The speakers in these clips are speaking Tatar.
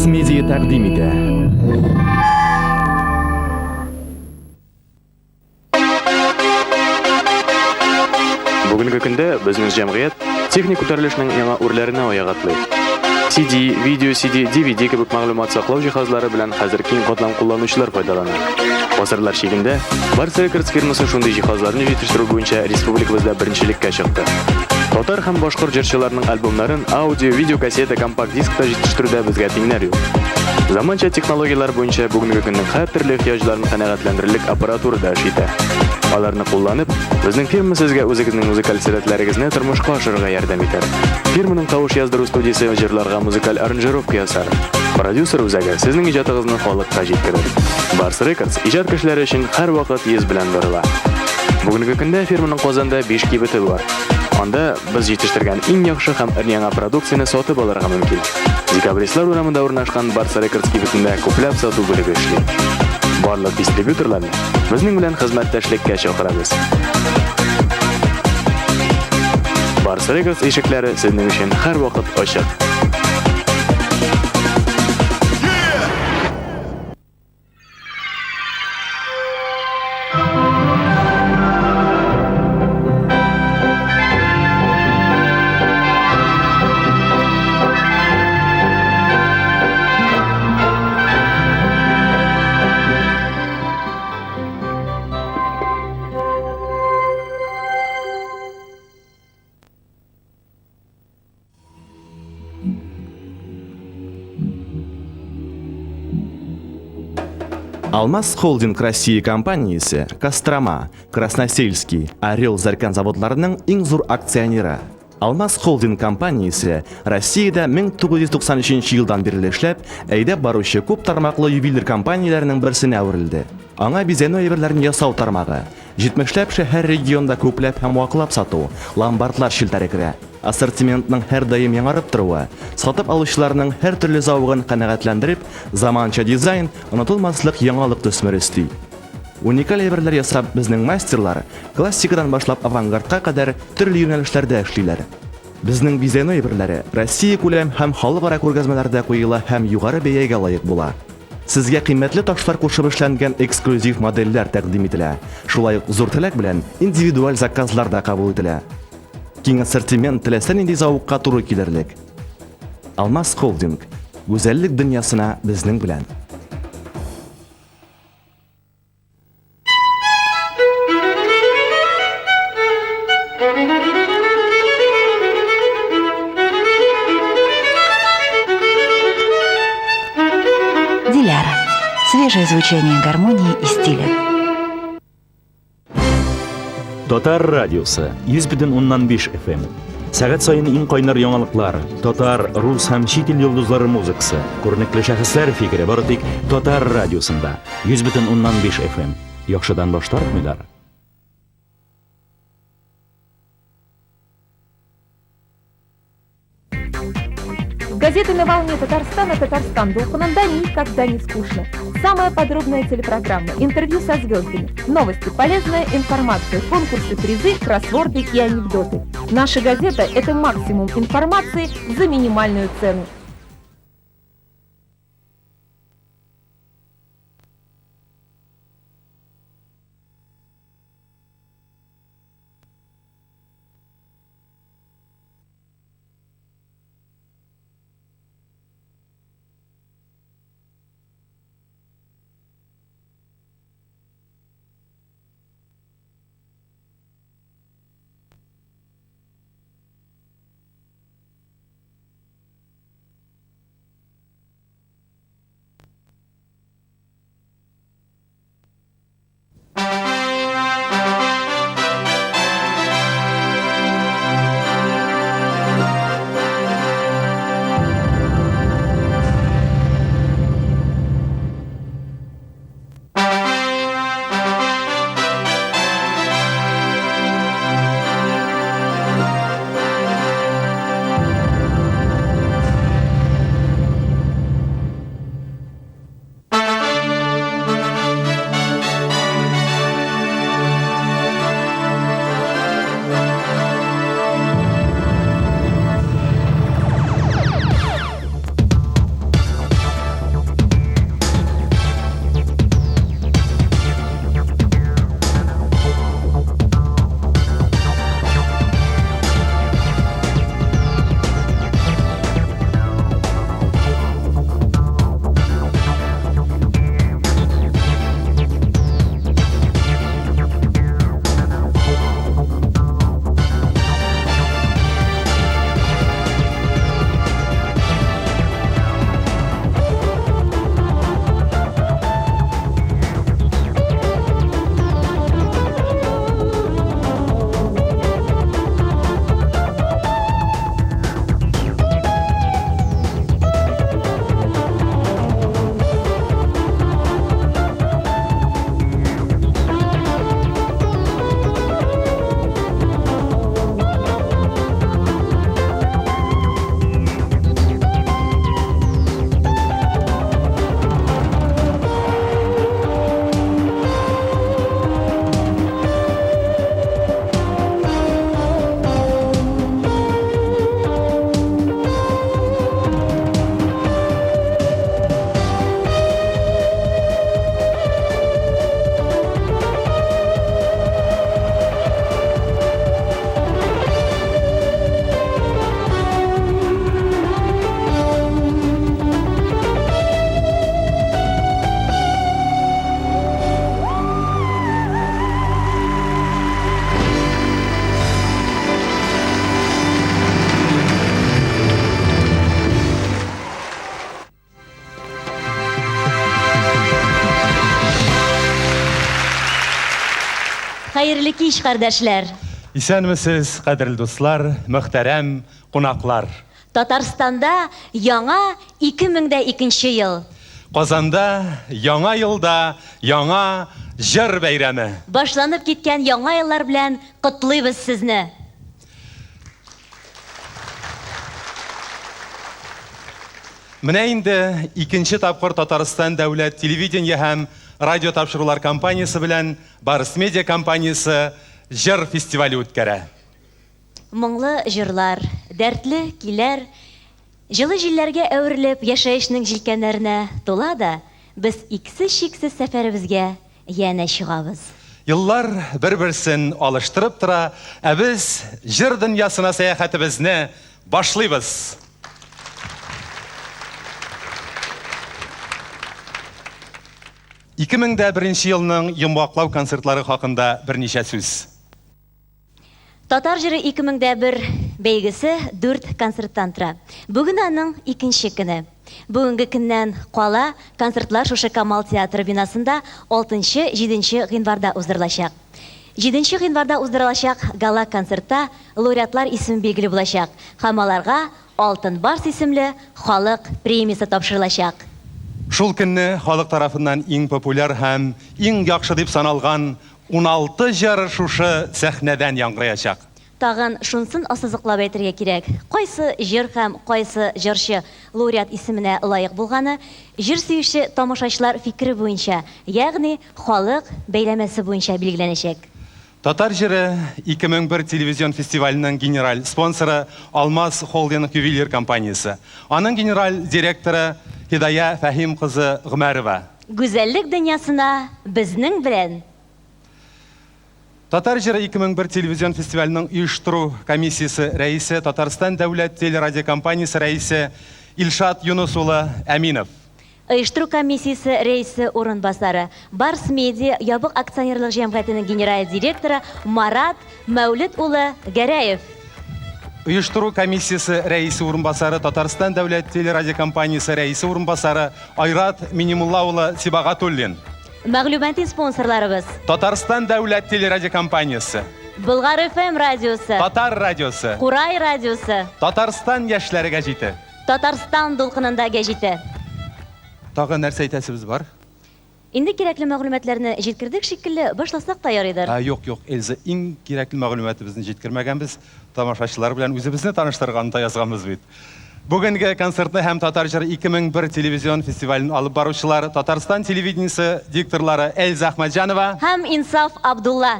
Барс Медиа тәкъдим итә. Бүгенге көндә безнең җәмгыять техник күтәрелешнең яңа үрләренә аяк атлый. CD, видео CD, DVD кебек мәгълүмат саклау җиһазлары белән хәзер киң катлам кулланучылар файдалана. Гасырлар чигендә Барс Records фирмасы шундый җиһазларны җитештерү буенча республикабызда беренчелеккә чыкты. Татар һәм башкорт җырчыларының альбомнарын аудио, видеокассета, компакт-дискта җитештерүдә безгә тиңнәр юк. Заманча технологияләр буенча бүгенге көннең һәртөрле ихтыяҗларын канәгатьләндерерлек аппаратура да эш итә. Аларны кулланып, безнең фирма сезгә үзегезнең музыкаль сәләтләрегезне тормышка ашырырга ярдәм итәр. Фирманың тавыш яздыру студиясе җырларга музыкаль аранжировка ясар. Продюсер үзәге сезнең иҗатыгызны халыкка җиткерер. Барс Рекордс иҗат кешеләре өчен һәрвакыт йөз белән борыла. Бүгенге көндә фирманың Казанда 5 кибете бар. Анда без җитештергән иң яхшы һәм өр-яңа продукцияне сатып алырга мөмкин. Декабристлар урамында урнашкан Барс Рекордс кибетендә күпләп сату бүлеге эшли. Барлык дистрибьюторларны безнең белән хезмәттәшлеккә чакырабыз. Барс Рекордс ишекләре сезнең өчен һәрвакыт ачык. Алмаз Холдинг России компаниясе Кострома, Красносельский, Орел Заркан заводларының иң зур акционеры. Алмаз Холдинг компаниясе Россиядә 1993 елдан бирле эшләп, әйдәп баручы күп тармаклы ювелир компанияләренең берсенә әверелде. Аңа бизәнү әйберләрен ясау тармагы, җитмешләп шәһәр-регионда күпләп һәм ваклап сату, ломбардлар челтәре керә. Ассортиментның һәрдаим яңарып торуы, сатып алучыларның һәртөрле зәвыгын канәгатьләндереп, заманча дизайн, онытылмаслык яңалык төсмере өсти. Уникаль әйберләр ясап, безнең мастерлар классикадан башлап авангардка кадәр төрле юнәлешләрдә эшлиләр. Безнең бизәнү әйберләре Россиякүләм һәм халыкара күргәзмәләрдә куела һәм югары бәягә лаек була. Сезгә кыйммәтле ташлар кушып эшләнгән эксклюзив модельләр тәкъдим ителә. Шулай ук зур теләк белән индивидуаль заказлар да кабул ителә. Киң ассортимент теләсә нинди зәвыкка туры килерлек. Алмаз Холдинг. Гүзәллек дөньясына безнең белән. Диляра. Свежее звучание гармонии и стиля. Татар радиосы 100,5 FM. Сәгать саен иң кайнар яңалыклар, татар, рус һәм чит ил йолдызлары музыкасы, күренекле шәхесләр фикере бары тик Татар радиосында 100,5 FM. Яхшыдан баш тартмыйлар. Газеты «На волне Татарстана» «Татарстан» дулкынында никогда не скучно. Самая подробная телепрограмма, интервью со звездами, новости, полезная информация, конкурсы, призы, кроссворды и анекдоты. Наша газета – это максимум информации за минимальную цену. Хәерле кич, кардәшләр! Исәнмесез, кадерле дуслар, мөхтәрәм кунаклар! Татарстанда яңа 2002 нче ел. Казанда Яңа елда яңа җыр бәйрәме! Башланып киткән Яңа еллар белән котлыйбыз сезне! Менә инде икенче тапкыр Татарстан дәүләт телевидение һәм радиотапшырулар компаниясе белән Барс Медиа компаниясе җыр фестивале үткәрә. Моңлы җырлар, дәртле көйләр җылы җилләргә әверелеп яшәешнең җилкәннәренә тула да, без иксез-чиксез сәфәребезгә янә чыгабыз. Еллар бер-берсен алыштырып тора, ә без җыр дөньясына сәяхәтебезне башлыйбыз! 2001 елның йомгаклау концертлары хакында берничә сүз. Татар җыры 2001 бәйгесе дүрт концерттан тора. Бүген аның икенче көне. Бүгенге көннән кала концертлар шушы Камал театры бинасында алтынчы, җиденче гыйнварда уздырылачак. Җиденче гыйнварда уздырылачак гала-концертта лауреатлар исеме билгеле булачак һәм аларга Алтын барс исемле халык премиясе тапшырылачак. Шул көнне халык тарафыннан иң популяр һәм иң яхшы дип саналган 16 җыр шушы сәхнәдән яңгыраячак. Тагын шунсын ассызыклап әйтергә кирәк, кайсы җыр һәм кайсы җырчы лауреат исеменә лаек булганы җыр сөюче тамашачылар фикере буенча, ягъни халык бәйләмәсе буенча билгеләнәчәк. Татар җыры 2001 телевизион фестиваленең генераль спонсоры Алмаз Холдинг ювелир компаниясе. Аның генераль директоры Һидая Фәһим кызы Гомәрова. Гүзәллек дөньясына безнең белән! Татар җыры 2001 телевизион фестиваленең оештыру комиссиясе рәисе, Татарстан дәүләт телерадиокомпаниясе рәисе Илшат Юныс улы Әминов. Оештыру комиссиясе рәисе урынбасары, Барс Медиа ябык акционерлык җәмгыятенең генераль директоры Марат Мәүлет улы Гәрәев. Оештыру комиссиясе рәисе урынбасары, Татарстан дәүләт телерадиокомпаниясе рәисе урынбасары Айрат Минимулла улы Сибагатуллин. Мәгълүмати спонсорларыбыз. Татарстан дәүләт телерадиокомпаниясе. Болгар FM радиосы. Татар радиосы. Курай радиосы. Татарстан яшьләре гәҗите. Татарстан дулкынында гәҗите. Тагы нәрсә әйтәсебез бар? Инде кирәкле мәгълүматларны җиткердек шикелле, башласак та ярыйдыр. Ә, юк, юк, Эльза, иң кирәкле мәгълүматыбызны җиткермәгәнбез. Тамашачылар белән үзебезне таныштырырга оныта язганбыз бит. Бүгенге концертны һәм Татар җыры 2001 телевизион фестивален алып баручылар, Татарстан телевидениесе дикторлары Эльза Әхмәтҗанова. Һәм Инсаф Абдулла.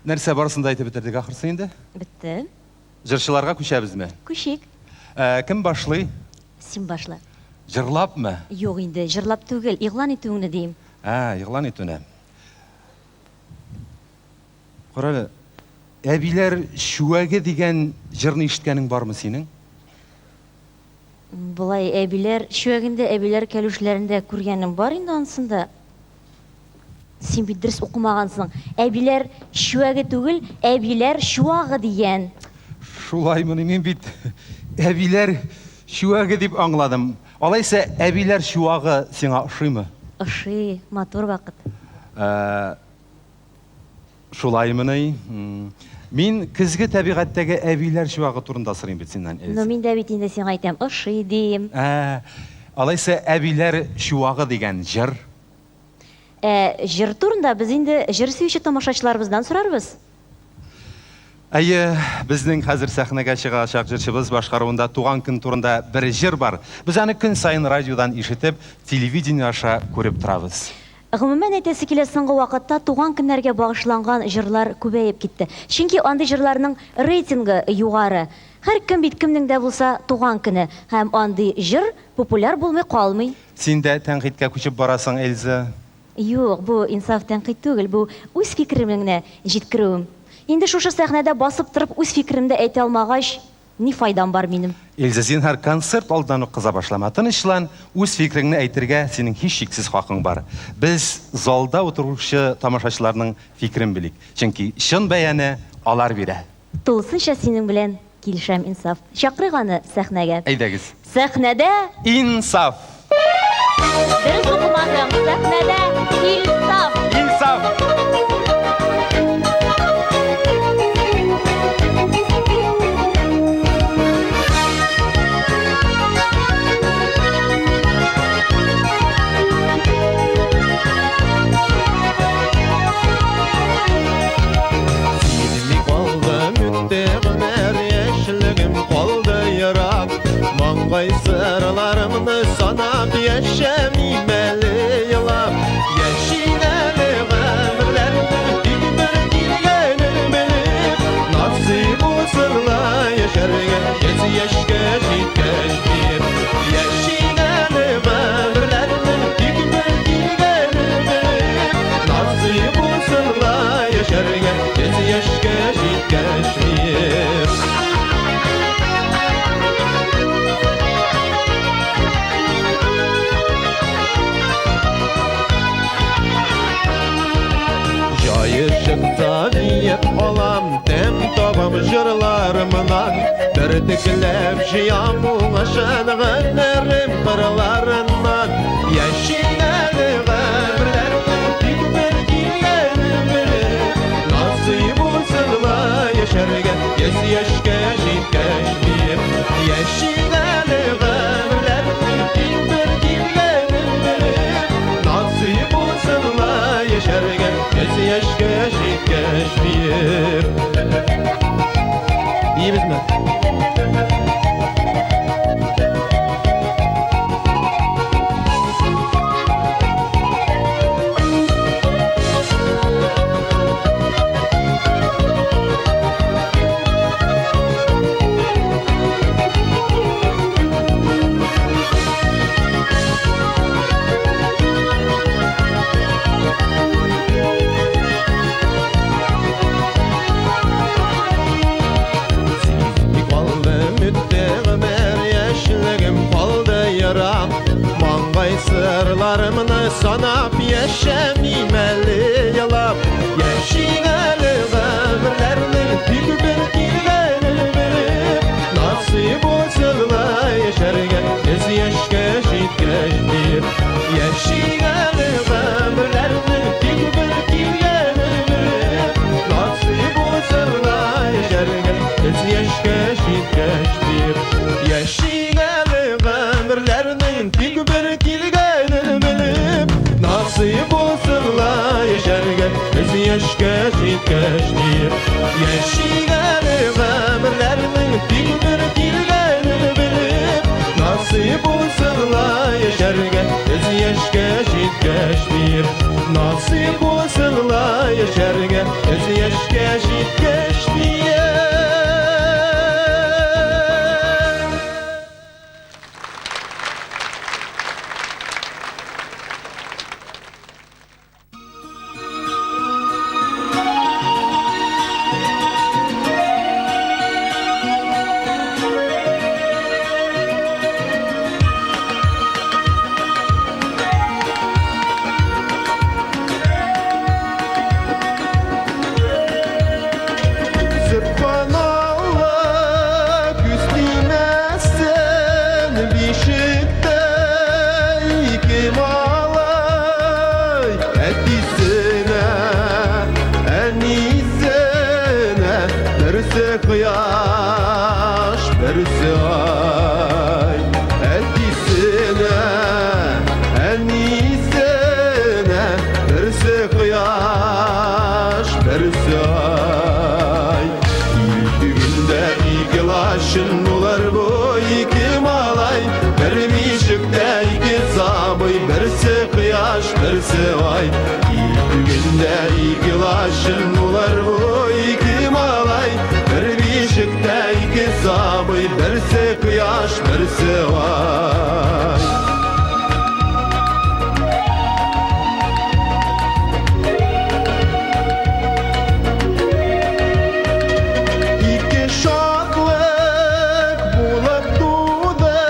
Нәрсә, барысын да әйтеп бетердек ахрысы инде? Бетте. Җырчыларга күчәбезме? Күчик. Ә, кем башлый? Син башла. Җырлапмы? Юк инде, җырлап түгел, игълан итүеңне дим. Ә, игълан итүне. Карале, Әбиләр чүәге дигән җырны ишеткәнең бармы синең? Болай әбиләр чүәгендә, әбиләр кәлүшләрендә күргәнем бар инде анысын да. Син бит дөрес укымагансың. Әбиләр чүәге түгел, әбиләр чуагы дигән. Шулаймыни, мин бит әбиләр чүәге дип аңладым. Алайса, әбиләр чуагы сиңа ошыймы? Ошый, матур вакыт. Ә, шулаймыни? Мин көзге табигатьтәге әбиләр чуагы турында сорыйм бит синнән, Эльза. Ну, мин дә бит инде сиңа әйтәм, ошый дим. Ә, алайса, әбиләр чуагы дигән җыр? Ә җыр турында без инде җыр сөюче тамашачыларыбыздан сорарбыз. Әйе, безнең хәзер сәхнәгә чыгачак җырчыбыз башкаруында туган көн турында бер җыр бар. Без аны көн саен радиодан ишетеп, телевидение аша күреп торабыз. Гомумән әйтәсе килә, соңгы вакытта туган көннәргә багышланган җырлар күбәеп китте. Чөнки андый җырларның рейтингы югары. Һәркем бит кемнең дә булса туган көне һәм андый җыр популяр булмый калмый. Син дә тәнкыйтькә күчеп барасың, Эльза. Юк, бу, Инсаф, тәнкыйть түгел, бу, үз фикеремне генә җиткерүем. Инде шушы сәхнәдә басып торып үз фикеремне дә әйтә алмагач, ни файдам бар минем? Эльза, зинһар, концерт алдыннан ук кыза башлама. Тынычлан, үз фикереңне әйтергә синең һичшиксез хакың бар. Без залда утыручы тамашачыларның фикерен белик, чөнки чын бәяне алар бирә. Тулысынча синең белән килешәм, Инсаф. Чакырыйк аны сәхнәгә. Әйдәгез. Сәхнәдә. Инсаф! Дөрес укымадың. Сәхнәдә Илсаф. Илсаф. Сизми калдым, үтте гомер, яшьлегем калды ерак. Маңгай сырларымны санап яшәмим әле елап. Яшим әле гомерләрнең тик бер килгәнен белеп. Насыйп булсын ла яшәргә, йөз яшькә җиткәч диеп. Яшим әле гомерләрнең тик бер килгәнен белеп. Насыйп булсын ла яшәргә, йөз яшькә җиткәч диеп. Җае чыкса биеп алам, тәм табам җырларымнан. Бөртекләп җыям уңышын гомерем кырларыннан. Яшим әле гомерләрнең тик бер килгәнен белеп. Насыйп булсын ла яшәргә, йөз яшькә җиткәч диеп. Яшим әле гомерләрнең тик бер килгәнен белеп. Насыйп булсын ла яшәргә, йөз яшькә җиткәч диеп. Биибезме? Сизми калдым, үтте гомер, яшьлегем калды ерак. Маңгай сырларымны санап яшәмим әле елап. Яшим әле гомерләрнең тик бер килгәнен белеп. Насыйп булсын ла яшәргә, йөз яшькә җиткәч диеп. Яшим әле гомерләрнең тик бер килгәнен белеп. Насыйп булсын ла яшәргә, йөз яшькә җиткәч диеп. Яшим әле гомерләрнең тик бер килгәнен белеп. Насыйп булсын ла яшәргә, йөз яшькә җиткәч диеп. Яшим әле гомерләрнең тик бер килгәнен белеп. Насыйп булсын ла яшәргә, йөз яшькә җиткәч диеп. Насыйп булсын ла яшәргә, йөз яшькә җиткәч диеп. Сөбханалла, күз тимәсен, бишектә ике малай. Әтисенә, әнисенә, берсе кояш, берсе ай. Әтисенә, әнисенә, берсе кояш, берсе ай. Ил төбендә ике лачын булыр бу ике малай. Бер бишектә ике сабый, берсе кояш, берсе ай. Ил төбендә ике лачын булыр бу ике малай. Бер бишектә ике сабый, берсе кояш, берсе ай. Ике шатлык булып туды,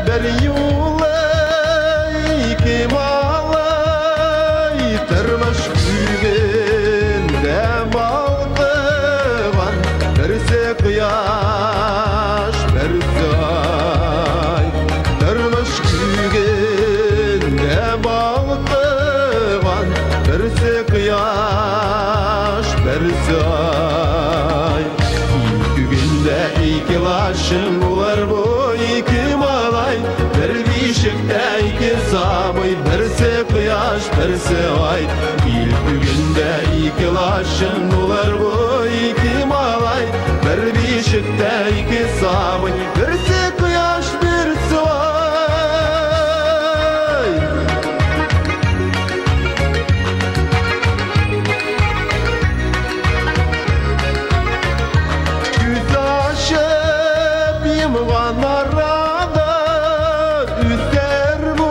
бер юлы ике малай. Тормыш күгендә балкыган, берсе кояш, берсе ай. берсе ай. Ике көндә ике лачын булыр бу ике малай, бер бишектә ике сабый, берсе кояш, берсе ай. Ил күгендә ике лачын булыр бу ике малай, бер бишектә ике сабый, берсе кояш, берсе ай. Күз ачып йомган арада үсәр бу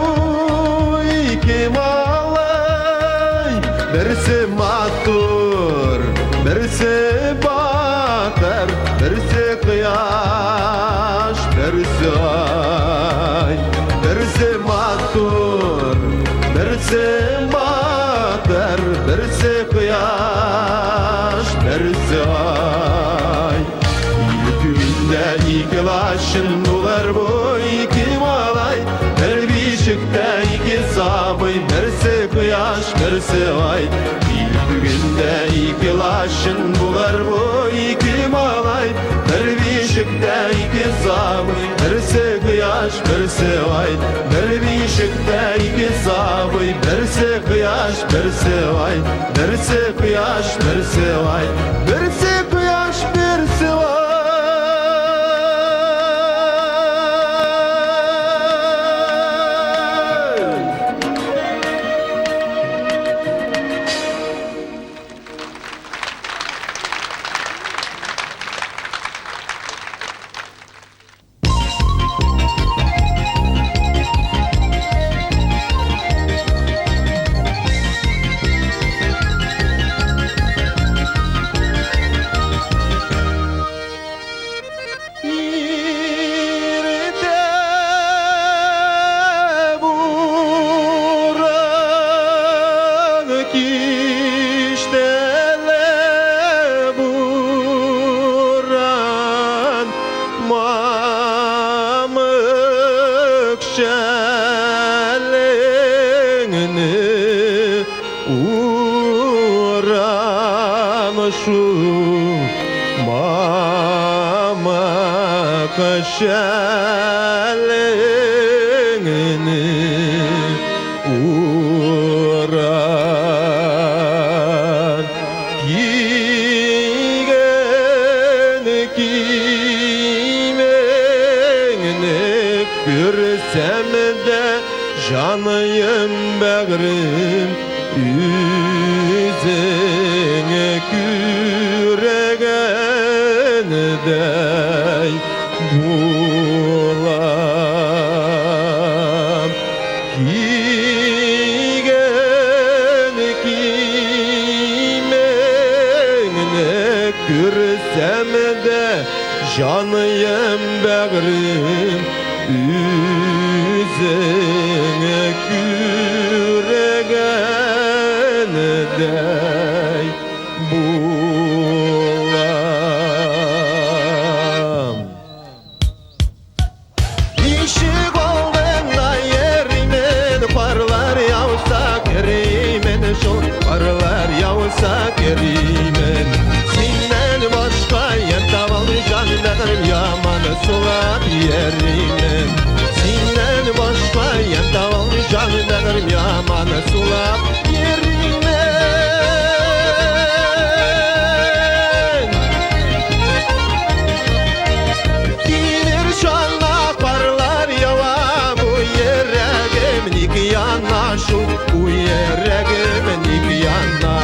ике малай. Берсе матур, берсе батыр, берсе кояш, берсе ай. Берсе матур, берсе батыр, берсе кояш, берсе ай. Ил күгендә ике лачын булыр бу ике малай, бер бишектә ике сабый, берсе кояш, берсе ай. Ил күгендә ике лачын булыр бу ике малай, бер бишектә ике сабый, берсе кояш, берсе ай. Бер бишектә ике сабый, берсе кояш, берсе ай. Берсе кояш, берсе ай. Берсе кояш, берсе ай. Иртә буран, кичтә лә буран, мамык шәлеңне уран шул, мамык шәлеңне уран. Кигән киемеңне күрсәм дә, җаныем бәгърем, үзеңне күргәндәй булам. Кигән киемеңне күрсәм дә, җаныем бәгърем, үзеңне күргәндәй булам. Ишек алдында йөримен, карлар яуса керимен, шул карлар яуса керимен. Синнән башка ямь табалмый җан бәгърем, яман сулап йөримен. Синнән башка ямь табалмый җан бәгърем, яман сулап йөримен. Тимер чана карлар ява, бу йөрәгем ник яна шул, бу йөрәгем ник яна.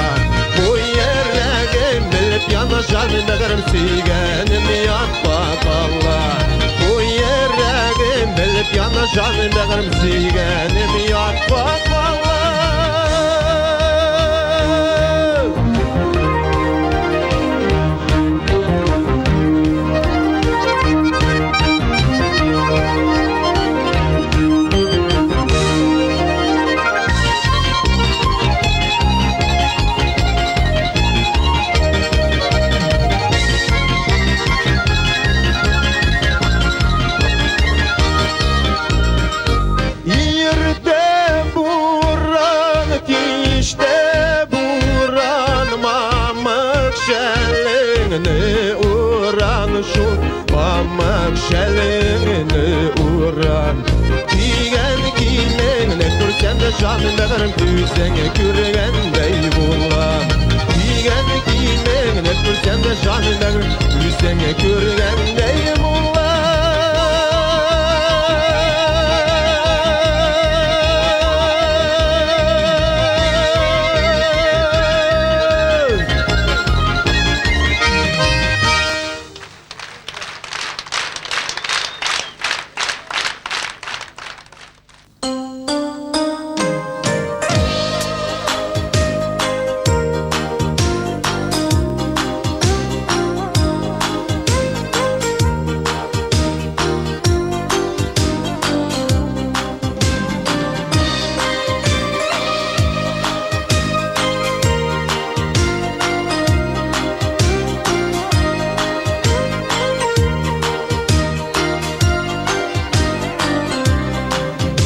Бу йөрәгем белеп яна, җан бәгърем, сөйгәнем ятка кала. Бу йөрәгем белеп яна, җан бәгърем, сөйгәнем ятка кала. Иртә Шәлеңне уран шул, Памык шәлеңне уран. Кигән киемеңне күрсәм дә җаным бәгырем үзеңне күргәндәй булам. Кигән киемеңне күрсәм дә җаным бәгырем үзеңне күргәндәй булам.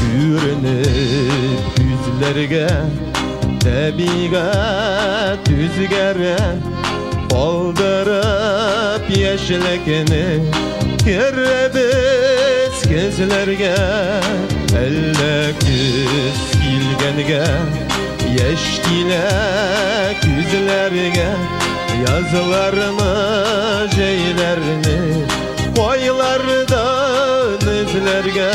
Күренеп күзләргә Табигать үзгәрә Калдырып яшьлекне Керәбез көзләргә Әллә көз килгәнгә Яшь килә күзләргә Язларны, җәйләрне Кайлардан эзләргә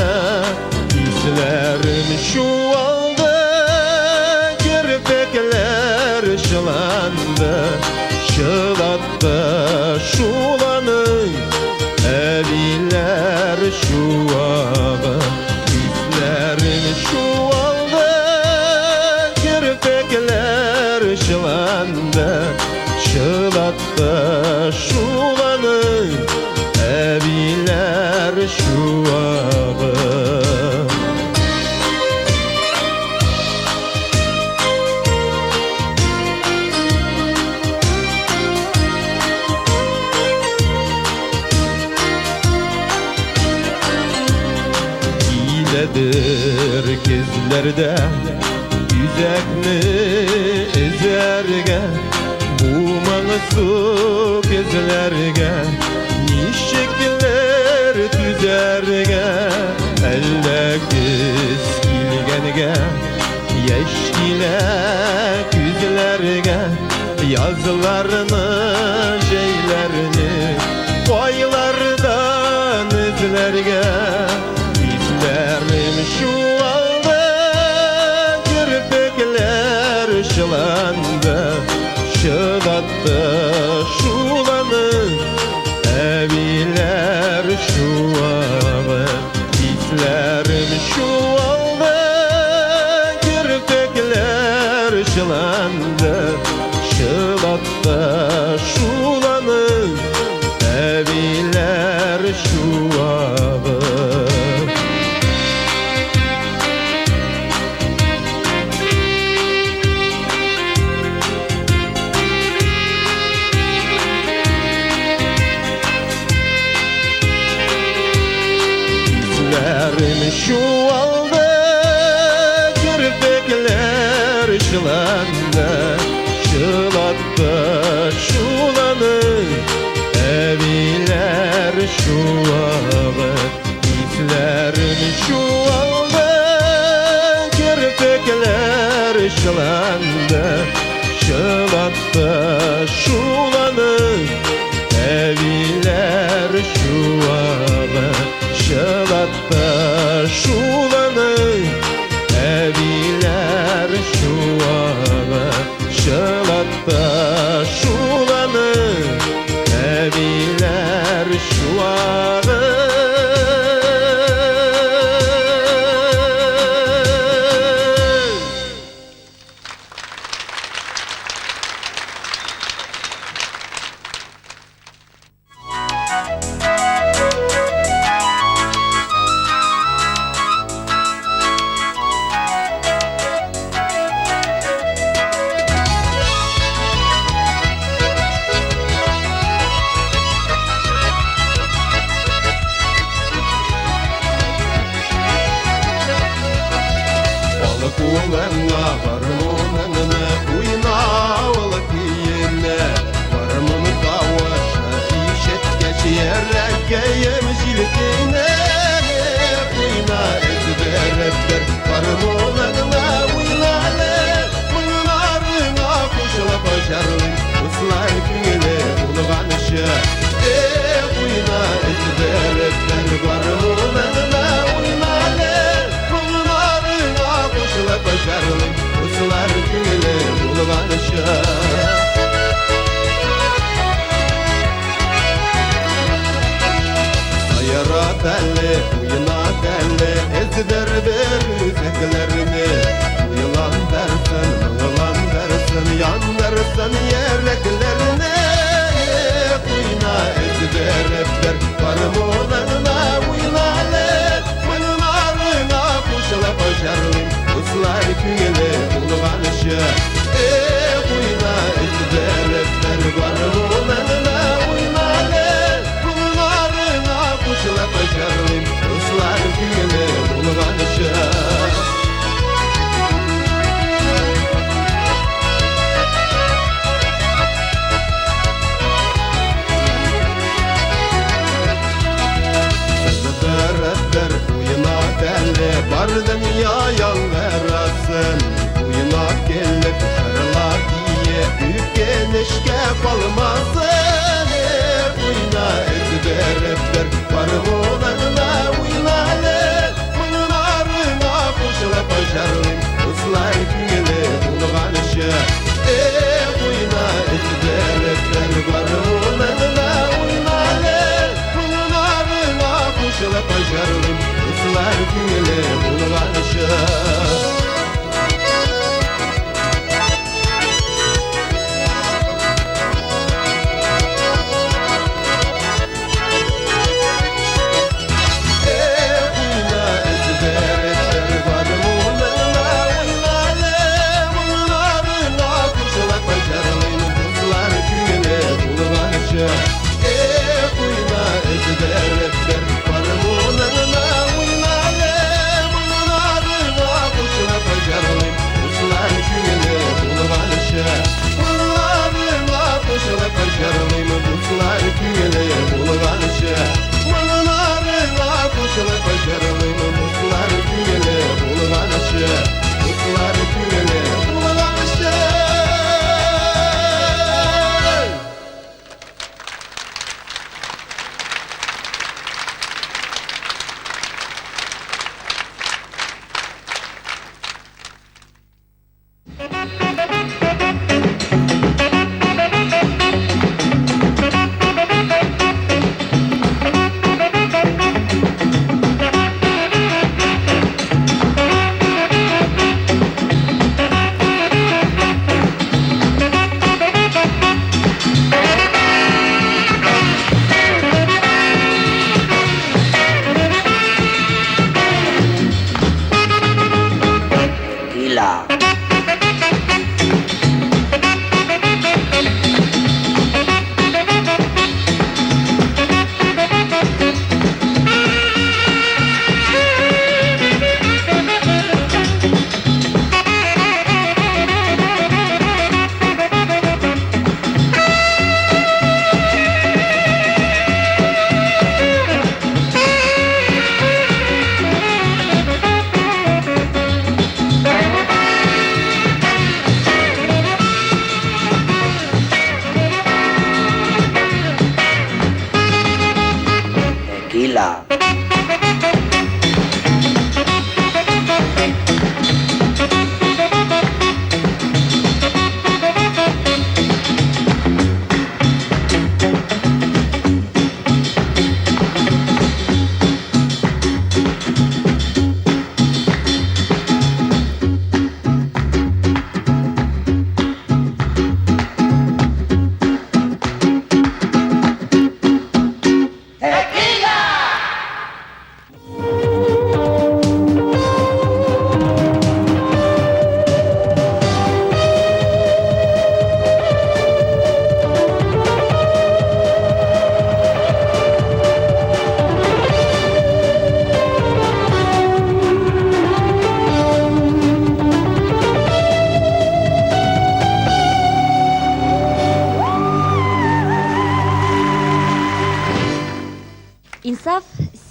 Хисләрем чуалды, керфекләр чыланды, чылатты шуланы әбиләр чуагы. Хисләрем чуалды, керфекләр чыланды, чылатты шуланы әбиләр чуагы. Киләдер көзләрдә Үзәкне эзәргә Бу моңсу көзләргә Ничекләр түзәргә Әллә көз килгәнгә Яшь килә күзләргә Язларны, җәйләрне Кайлардан эзләргә Хисләрем чуалды, керфекләр чыланды, чылатты шуланы әбиләр чуагы. Хисләрем чуалды, керфекләр чыланды, чылатты шуланы әбиләр чуагы. Хисләрем чуалды, керфекләр чыланды, чылатты шуланы әбиләр чуагы. Хисләрем чуалды, керфекләр чыланды, чылатты шуланы әбиләр чуагы. Чылатты шуланы әбиләр чуагы. Чылатты шуланы әбиләр чуагы. Җилкәем җилкенә Уйна әзбереп бер гармуныңла уйна әле Моңнарыңа кушылып җырлыйм Дуслар күңеле булганчы Эх, уйна әзбереп бер гармуныңла уйна әле Моңнарыңа кушылып җырлыйм Дуслар күңеле булганчы Сайра әле, уйна әле, Эздер бер үзәкләрне. Уйландырсын, моңландырсын, Яндырсын йөрәкләрне. Уйна әзбереп бер гармуныңла уйна әле, Моңнарыңа кушылып җырлыйм, Дуслар күңеле булганчы. Эх, уйна әзбереп бер гармуныңла уйна әле, Моңнарыңа кушылып җырлыйм, Дуслар күңеле булганчы. Сыздырып уйна әле, Бар дөнья яңгырасын. Уйна килеп, җырла бие, Үкенечкә калмасын. Эх, уйна әзбереп бер гармуныңла уйна әле, Моңнарыңа кушылып җырлыйм, Дуслар күңеле булганчы. Эх, уйна әзбереп бер гармуныңла уйна әле, Моңнарыңа кушылып җырлыйм, Дуслар күңеле булганчы. Эх, уйна әзбереп бер гармуныңла уйна әле, Моңнарыңа кушылып җырлыйм, Дуслар күңеле булганчы. Эх, уйна әзбереп бер гармуныңла уйна әле, Моңнарыңа кушылып җырлыйм, Дуслар күңеле булганчы. Моңнарыңа кушылып җырлыйм, Дуслар күңеле булганчы. Моңнарыңа кушылып җырлыйм, Дуслар күңеле булганчы. Дуслар күңеле булганчы.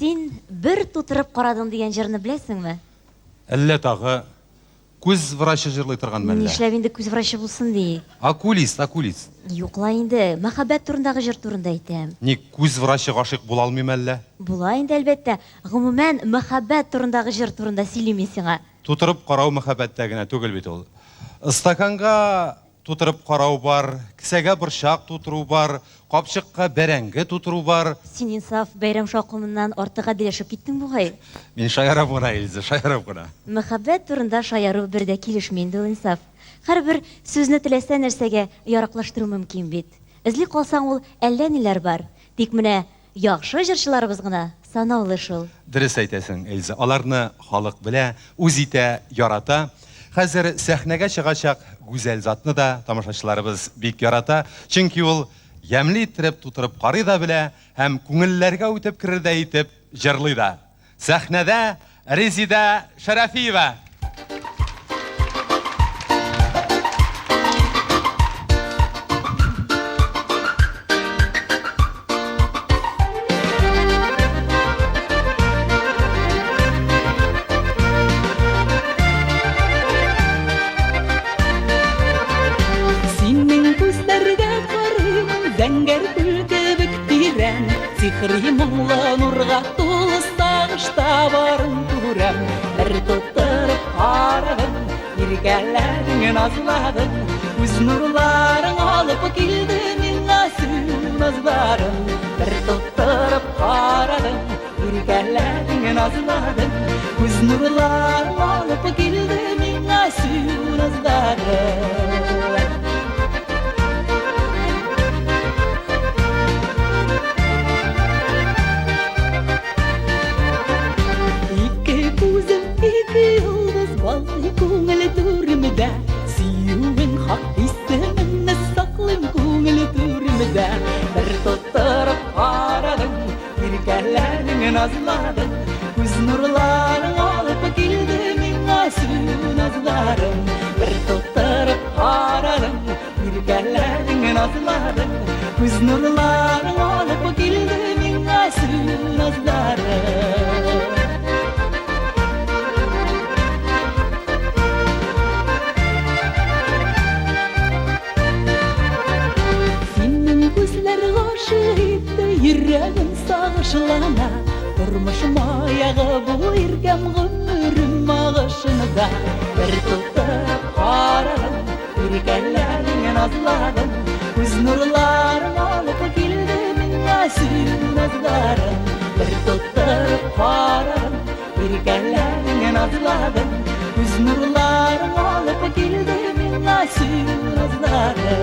Син бер тутырып карадың дигән җырны беләсеңме? Әллә тагы күз врачы җырлый торган мәллә? Нишләп инде күз врачы булсын ди? Окулист, окулист. Юк ла инде, мәхәббәт турындагы җыр турында әйтәм. Ник, күз врачы гашыйк була алмый мәллә? Була инде, әлбәттә. Гомумән, мәхәббәт турындагы җыр турында сөйлим мин сиңа. Тутырып карау мәхәббәттә генә түгел бит ул. Стаканга Тутырып карау бар, кесәгә борчак тутыру бар, капчыкка бәрәңге тутыру бар. Син, Инсаф, бәйрәм шаукымыннан артык гадиләшеп киттең бугай. Мин шаярып гына, Эльза, шаярып гына. Мәхәббәт турында шаяру бер дә килешми инде ул, Инсаф. Һәрбер сүзне теләсә нәрсәгә яраклаштыру мөмкин бит. Эзли калсаң, ул әллә ниләр бар. Тик менә яхшы җырчыларыбыз гына санаулы шул. Дөрес әйтәсең, Эльза. Аларны халык белә, үз итә, ярата. Хәзер сәхнәгә чыгачак гүзәл затны да тамашачыларыбыз бик ярата, чөнки ул ямьле иттереп тутырып карый да белә һәм күңелләргә үтеп керердәй итеп җырлый да. Сәхнәдә Резидә Шәрәфиева. Синең күзләргә карыймын, зәңгәр күл кебек тирән, Сихри моңлы нурга тулы сагышта барын күрәм. Бер тутырып карадым, иркәләдең, назладың. Үз нурларың алып килде миңа сөю назларың. Бер тутырып карадым, иркәләдең, назладың. Үз нурларың алып килде миңа сөю назларың. Ике күзем, ике йолдыз, балкый күңел түремдә. Сөюең хак исемеңне саклыйм күңел түремдә. Бер тоттырып карадың, иркәләдең, назладың. Күз нурларың алып килде миңа сөю назларың. Бер тоттырып карадың, Иркәләдең, назладың, күз нурларың алып килде миңа сөю назларың. Синең күзләр гашыйк итте, йөрәгем сагышлана. Тормыш маягы бул иркәм гомерем агышында. Бер тутырып карадым, Иркәләдең, назладың, күз нурларың алып килде миңа сөю назларың. Бер тоттырып карадым, иркәләдең, назладың, күз нурларың алып килде миңа сөю назларың.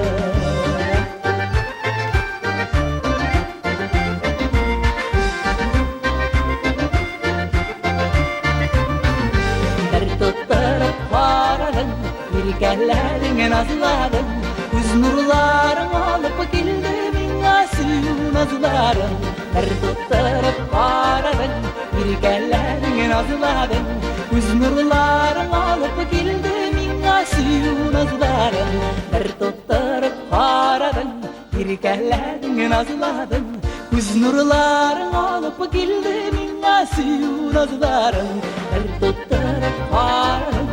Бер тоттырып карадың, Иркәләдең, назладың, күз нурларың алып килде миңа сөю назларың. Бер тоттырып карадың, иркәләдең, назладың, күз нурларың алып килде миңа сөю назларың. Бер тоттырып карадың, иркәләдең, назладың, күз нурларың алып килде миңа сөю назларың. Бер тоттырып карадың,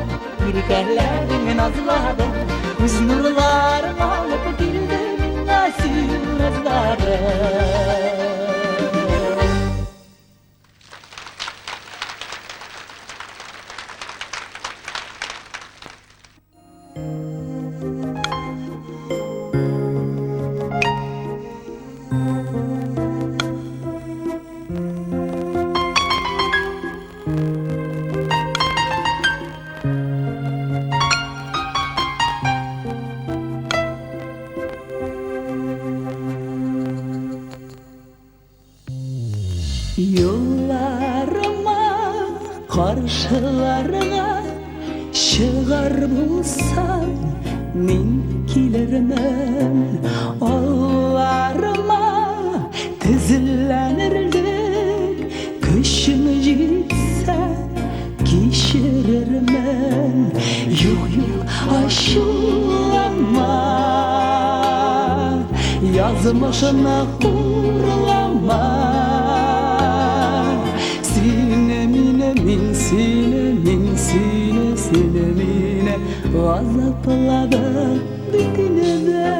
Иркәләдең, назладың, күз нурларың алып килде миңа сөю назларың. Юлларыма каршыларга чыгар булсаң, мин килермен. Алларыма тезләнерлек көчем җитсә, кичерермен. Юк, юк, ачуланма, язмышны хурлама. Газапладык бит инде.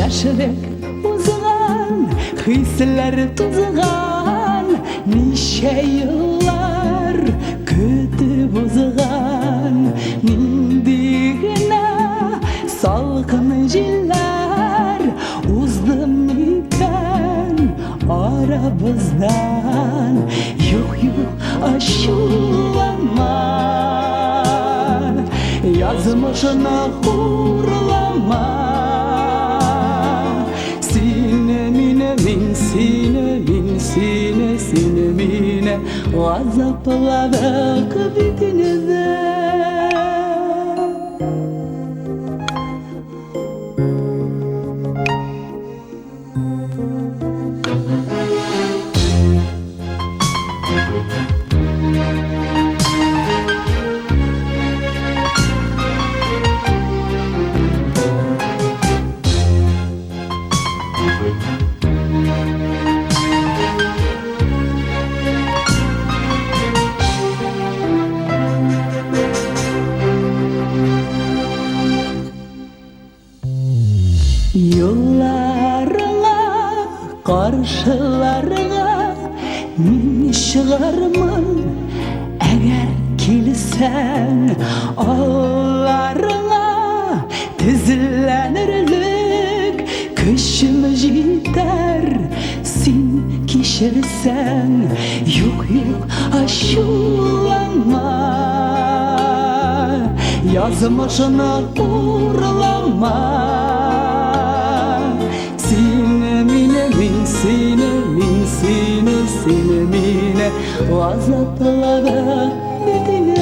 Яшьлек узган, хисләр тузган, ничә еллар көтеп узган, нинди генә салкын җилләр узды микән арабыздан? Юк, юк, ачуланма, язмышны хурлама. Сине, мине, мин сине, мин сине, сине, мине газапладык бит инде. Юлларыңа, каршыларыңа мин чыгармын, әгәр килсәң, алларыңа тезләнерлек көчем җитәр, син кичерсәң. Юк, юк, ачуланма, язмышны хурлама. Сине, мине, мин сине, мин сине, сине, мине газапладык бит инде.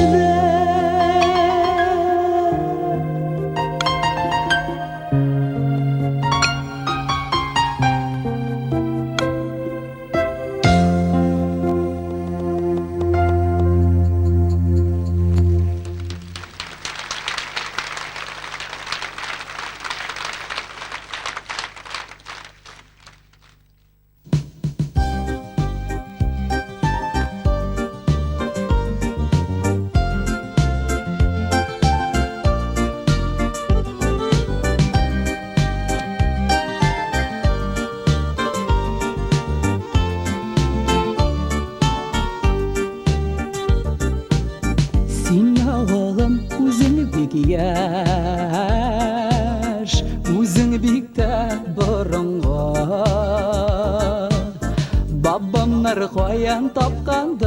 Син, авылым, үзең бик яшь, үзең бик тә борынгы. Бабамнар каян тапкандыр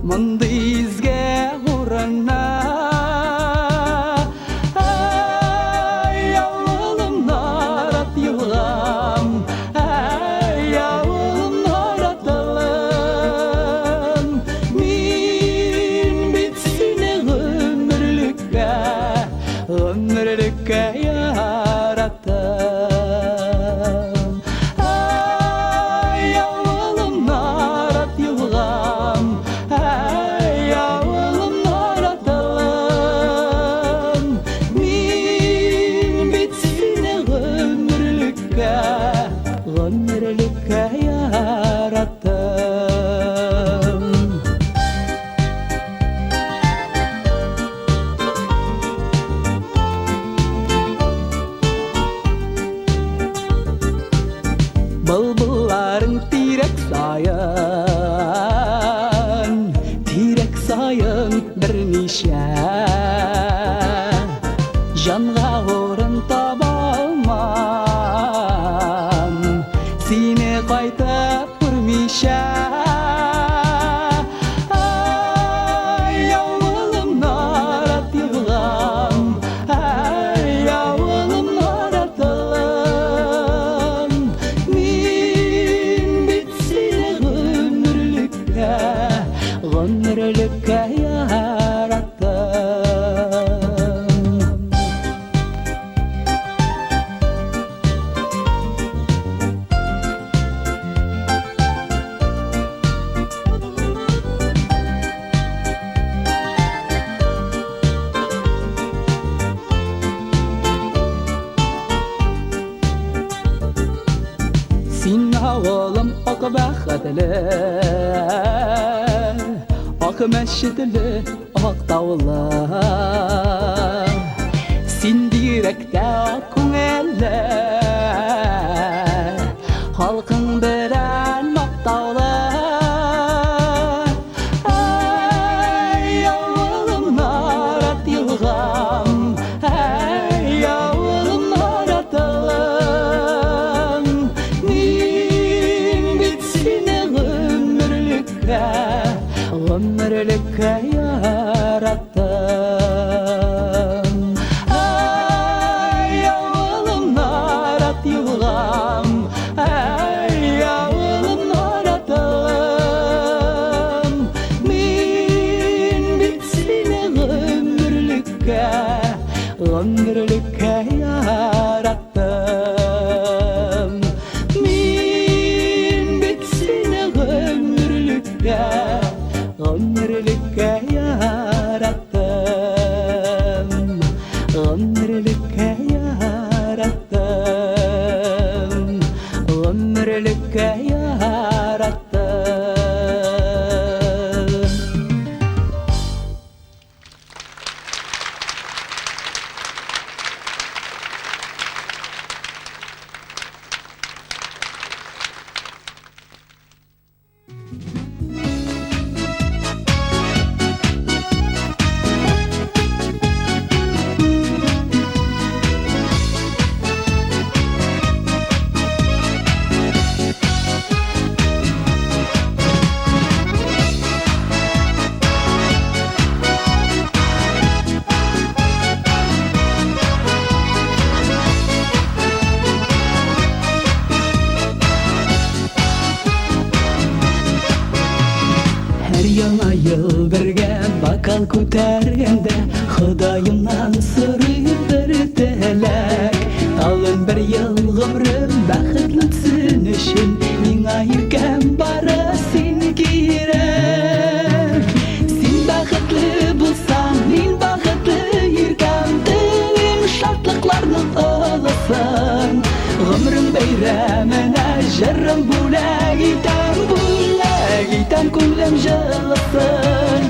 мондый изге урынны? Әй, авылым, нарат елгам, әй, авылым, наратылым. Мин бит сине гомерлеккә, гомерлеккә яраттым. Әй, авылым, нарат елгам, әй, авылым, наратылым. Мин бит сине гомерлеккә, гомерлеккә яраттым. Былбылларың тирәк саен, тирәк саен берничә. Җанга урын таба алмам, сине кайтып күрмичә. Әй, авылым, нарат елгам, әй, авылым, наратылым. Мин бит сине гомерлеккә, гомерлеккә яраттым. мәһабәтле, Ак мәчетле, ак таулы. Син бигрәк тә ак күңелле, Халкың белән мактаулы. Әй, авылым, нарат елгам, әй, авылым, наратым. Мин бит сине гомерлеккә, гомерлеккә яраттым. Әй, авылым, нарат елгам, әй, авылым, наратым. Мин бит сине гомерлеккә, гомерлеккә яраттым. Мин бит сине гомерлеккә, гомерлеккә яраттым. Гомерлеккә яраттым. Гомерлеккә яраттым. Һәр яңа ел бергә бокал күтәргәндә, Ходаемнан сорыйм бер теләк. Тагын бер ел гомерем бәхетле үтсен өчен, Миңа иркәм бары син кирәк. Син бәхетле булсаң, мин бәхетле, иркәм. Телим шатлыкларның олысын. Гомерең бәйрәменә җырым бүләк итәм, бүләк итәм күңелем җылысын.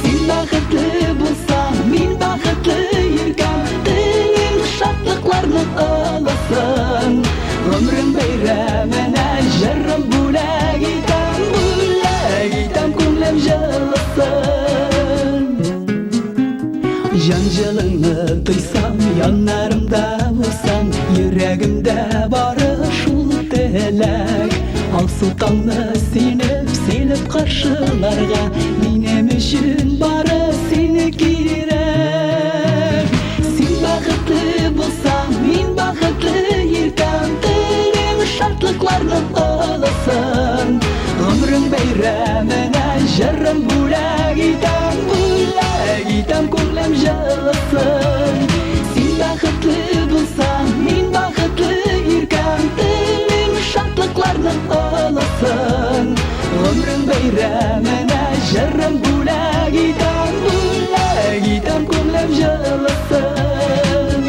Син бәхетле булсаң, мин бәхетле, иркәм. Телим шатлыкларның олысын. Гомерең бәйрәменә җырым бүләк итәм, бүләк итәм күңелем җылысын. Җан җылыңны тойсам, яннарымда булсаң, Йөрәгемдә бары шул теләк. Алсу таңны синеп, синеп каршыларга, Минем өчен бары син кирәк. Син бәхетле булсаң, мин бәхетле, иркәм. Телим шатлыкларның олысын. Гомерең бәйрәменә җырым бүләк итәм, бүләк итәм күңелем җылысын. Син бәхетле булсаң, мин бәхетле, иркәм. Телим шатлыкларның олысын. Гомерең бәйрәменә җырым бүләк итәм, бүләк итәм күңелем җылысын.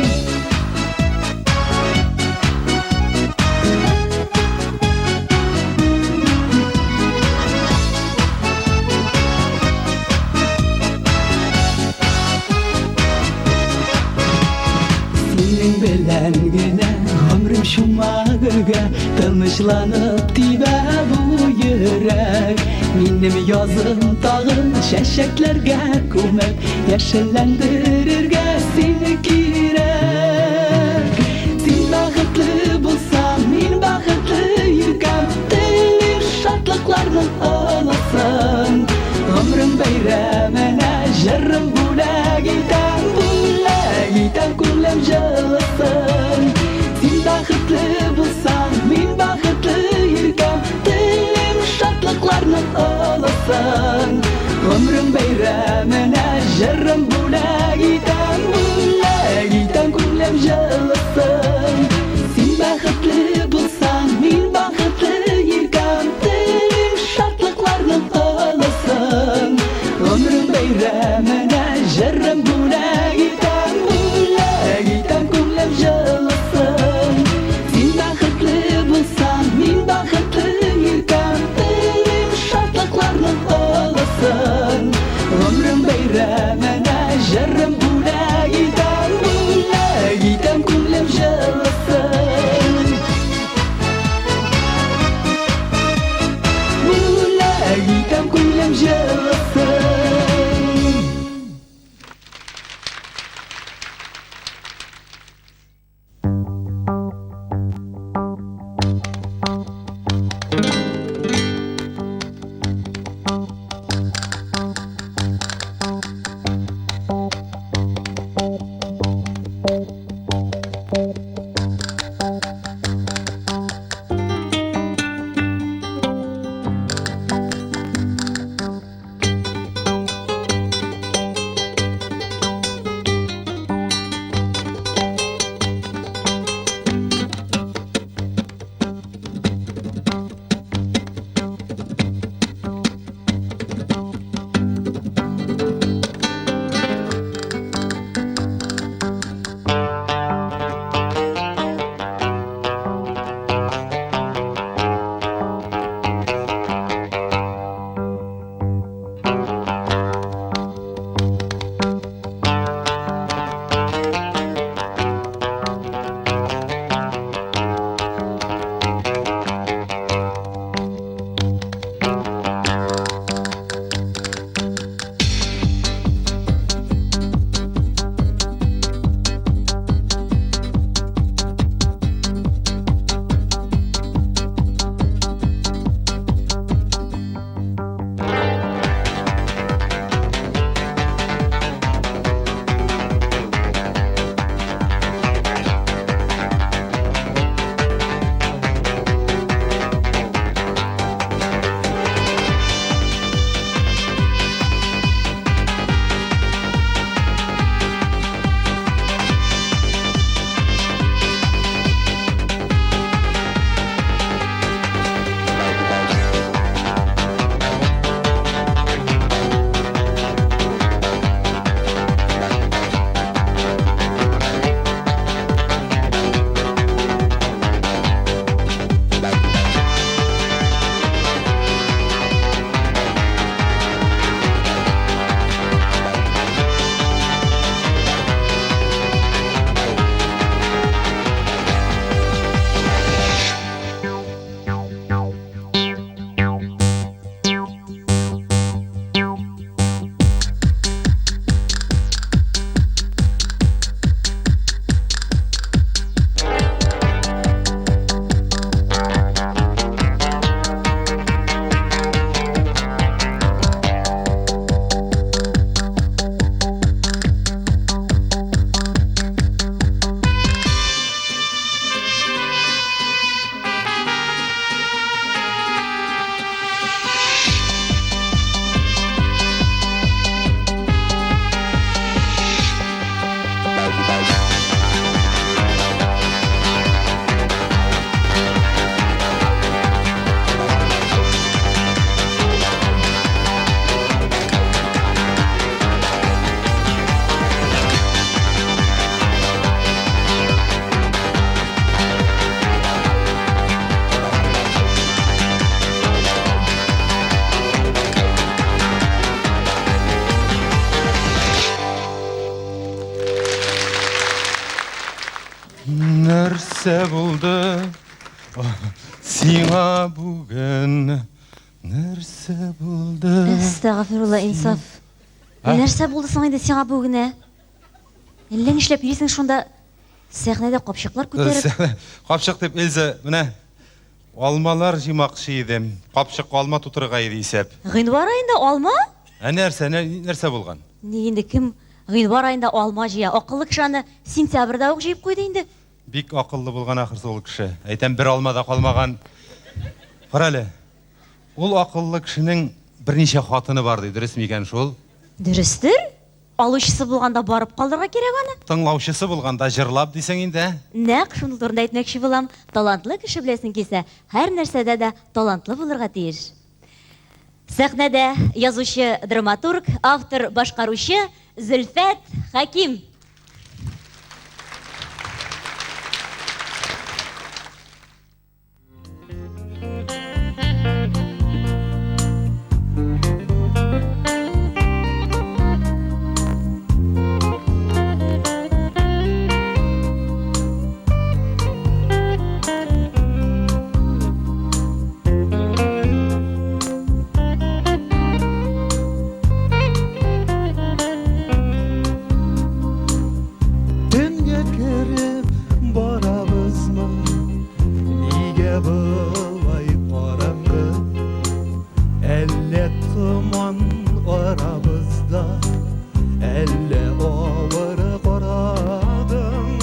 Синең белән генә гомерем чума гөлгә, Тынычланып тибә бу йөрәк. Минем язым тагын чәчәкләргә күмеп, Яшелләндерергә сине кирәк. Син бәхетле булсаң, мин бәхетле, иркәм. Телим шатлыкларның олысын. Гомерең бәйрәменә җырым бүләк итәм, бүләк итәм күңелем җылысын. Син бәхетле булсаң, мин бәхетле, иркәм. Телим шатлыкларның олысын. Гомерең бәйрәменә җырым бүләк итәм, бүләк итәм күңелем җылысын. Син бәхетле булсаң, мин бәхетле, иркәм. Телим шатлыкларның олысын. Гомерең бәйрәменә җырым бүләк итәм, бүләк итәм күңелем җылысын. Син бәхетле булсаң, мин бәхетле, иркәм. Нәрсә булды сиңа бүген? Нәрсә булды? Әстәгъфирулла, Инсаф. Нәрсә булды соң инде сиңа бүген, ә? Әллә нишләп йөрисең шунда сәхнәдә капчыклар күтәреп? Капчык дип, Эльза, менә алмалар җыймакчы идем. Капчыкка алма тутырырга иде исәп. Гыйнвар аенда алма? Ә нәрсә, нәрсә булган? Ни инде кем гыйнвар аенда алма җыя? Акыллы кеше аны сентябрьдә үк җыеп куйды инде. Бик акыллы булган ахрысы ул кеше. Әйтәм, бер алма да калмаган. Карале, ул акыллы кешенең берничә хатыны бар ди, дөрес микән шул? Дөрестер. Алучысы булганда барып калырга кирәк аны. Тыңлаучысы булганда җырлап дисең инде, ә? Нәкъ шуның турында әйтмәкче булам. Талантлы кеше беләсең килсә, һәр нәрсәдә дә талантлы булырга тиеш. Сәхнәдә язучы, драматург, автор, башкаручы Зөлфәт Хәким. Төнгә кереп барабызмы? Нигә болай караңгы? Әллә томан арабызда, әллә авыр карадың?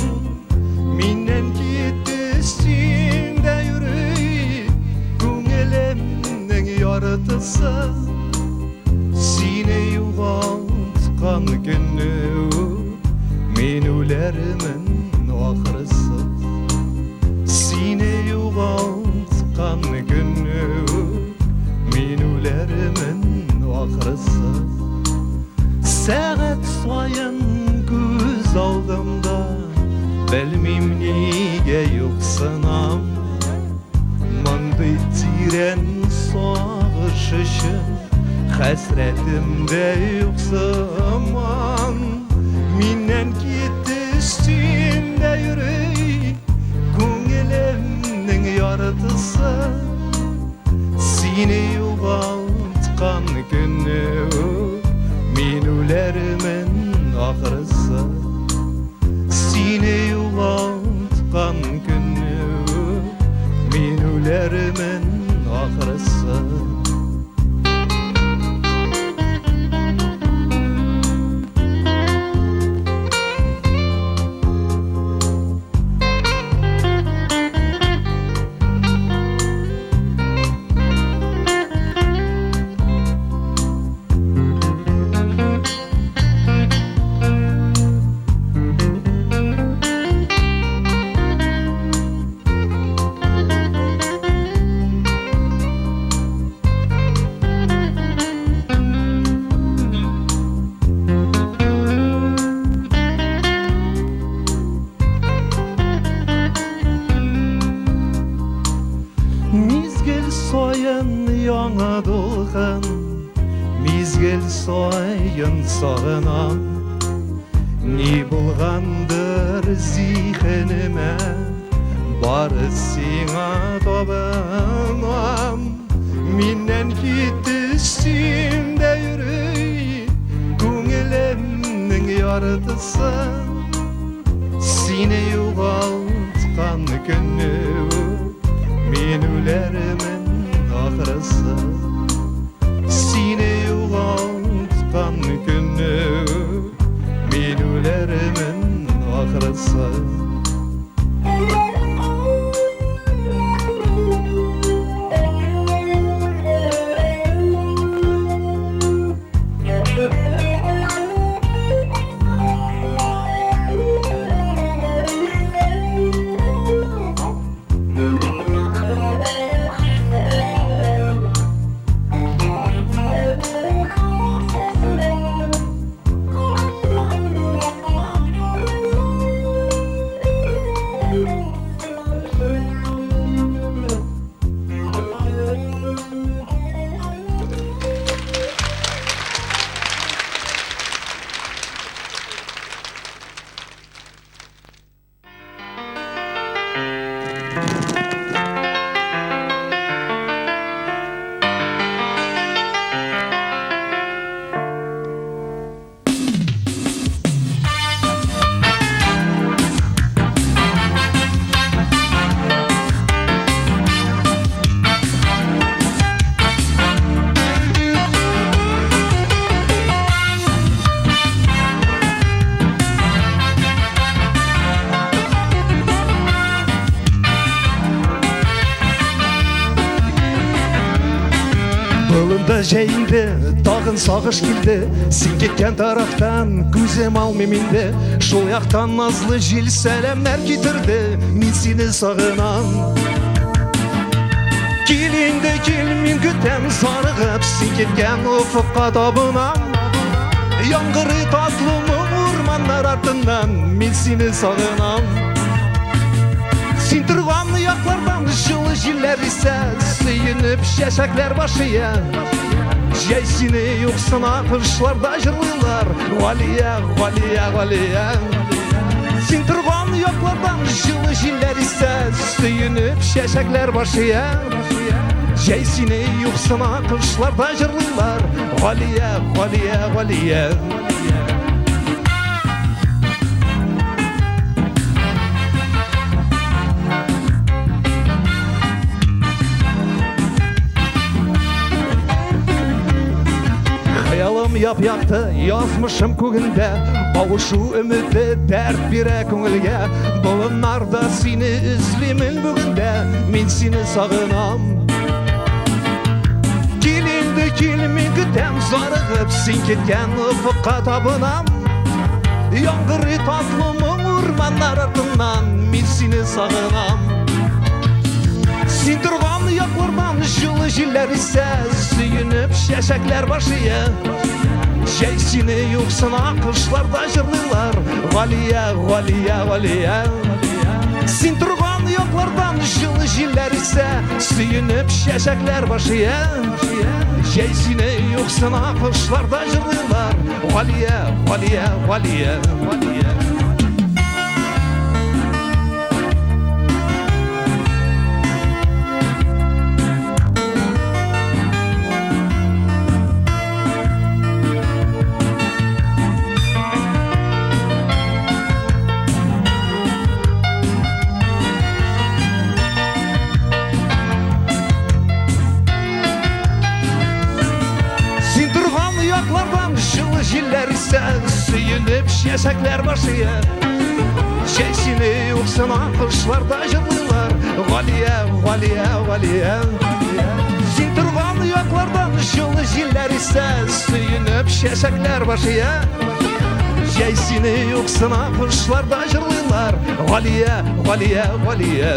Миннән китте син дә йөри, күңелемнең яртысы. Сине югалткан көнне үк мин үләрмен ахрысы. Сине югалткан көнне үк мин үләрмен ахрысы. Сәгать саен күз алдымда, белмим нигә юксынам. Мондый тирән сагыш өчен хәсрәтем дә юк сыман. Миннән китте син дә йөри, күңелемнең яртысы. Сине югалткан көнне үк мин үләрмен ахрысы. Сине югалткан көнне үк мин үләрмен ахрысы. Мизгел саен яңа дулкын, мизгел саен сагынам. Ни булгандыр зиһенемә, бары сиңа табынам. Миннән китте син дә йөри, күңелемнең яртысы. Сине югалткан көнне үк мин үләрмен ахрысы. Сине югалткан көнне үк мин үләрмен ахрысы. Язында җәй инде, тагын сагыш килде. Син киткән тарафтан күзем алмыйм инде. Шул яктан назлы җил сәламнәр китерде. Мин сине сагынам. Кил инде, кил, мин көтәм зарыгып, син киткән офыкка табынам. Яңгырый татлы моң урманнар артыннан, мин сине сагынам. Син торган яклардан җылы җилләр исә, сөенеп чәчәкләр башы ия. Җәй сине юксына кошлар да җырлыйлар, Галия, Галия, Галия. Син торган яклардан җылы җилләр исә, сөенеп чәчәкләр башы ия. Җәй сине юксына кошлар да җырлыйлар, Галия, Галия, Галия. Хыялым яп-якты, язмышым күгендә, Кавышу өмете дәрт бирә күңелгә. Болыннарда сине эзлимен бүген дә, мин сине сагынам. Кил инде, кил, мин көтәм зарыгып, син киткән офыкка табынам. Яңгырый татлы моң урманнар артыннан, мин сине сагынам. Син торган яклардан җылы җилләр исә, сөенеп чәчәкләр башы ия. Җәй сине юксына кошлар да җырлыйлар, Галия, Галия, Галия. Син торган яклардан җылы җилләр исә, сөенеп чәчәкләр башы ия. Җәй сине юксына кошлар да җырлыйлар, Галия, Галия, Галия, Галия. Син торган яклардан җылы җилләр исә, сөенеп чәчәкләр башы ия. Җәй сине юксына кошлар да җырлыйлар, Галия, Галия, Галия. Син торган яклардан җылы җилләр исә, сөенеп чәчәкләр башы ия. Җәй сине юксына кошлар да җырлыйлар, Галия, Галия, Галия.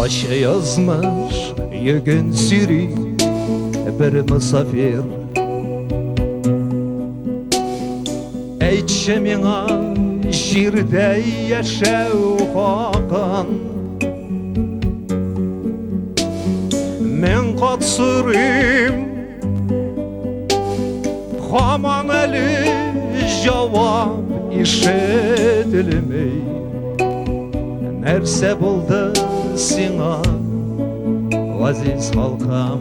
Ачы язмыш йөген сөйри бер мосафир. Әйтче миңа җирдә яшәү хакын. Мең кат сорыйм, һаман әле җавап ишетелми. Нәрсә булды сиңа, газиз халкым?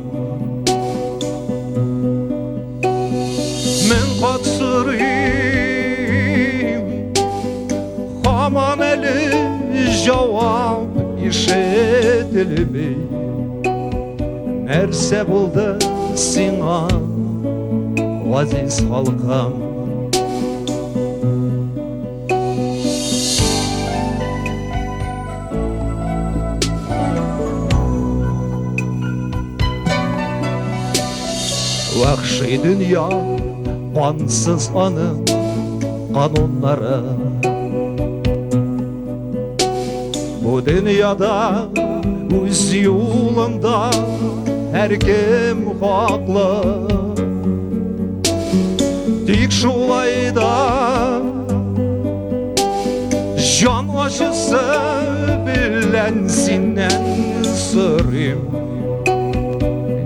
Мең кат сорыйм, һаман әле җавап ишетелми. Нәрсә булды сиңа, газиз халкым? Вәхши дөнья, кансыз аның кануннары. Бу дөньяда үз юлында һәркем хаклы. Тик шулай да җан ачысы белән синнән сорыйм.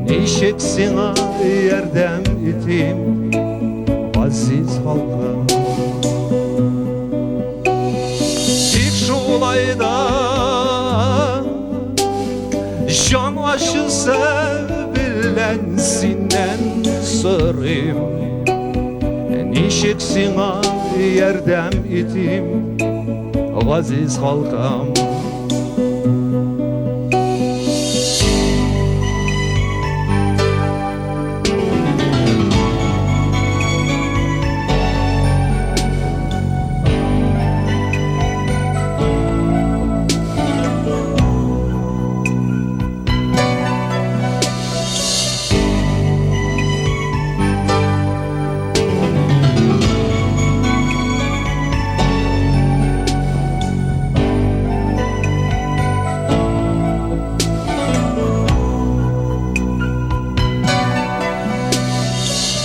Ничек сиңа ярдәм итим, газиз халкым? Тик шулай да җан ачысы белән синнән сорыйм. Ничек сиңа ярдәм итим, газиз халкым?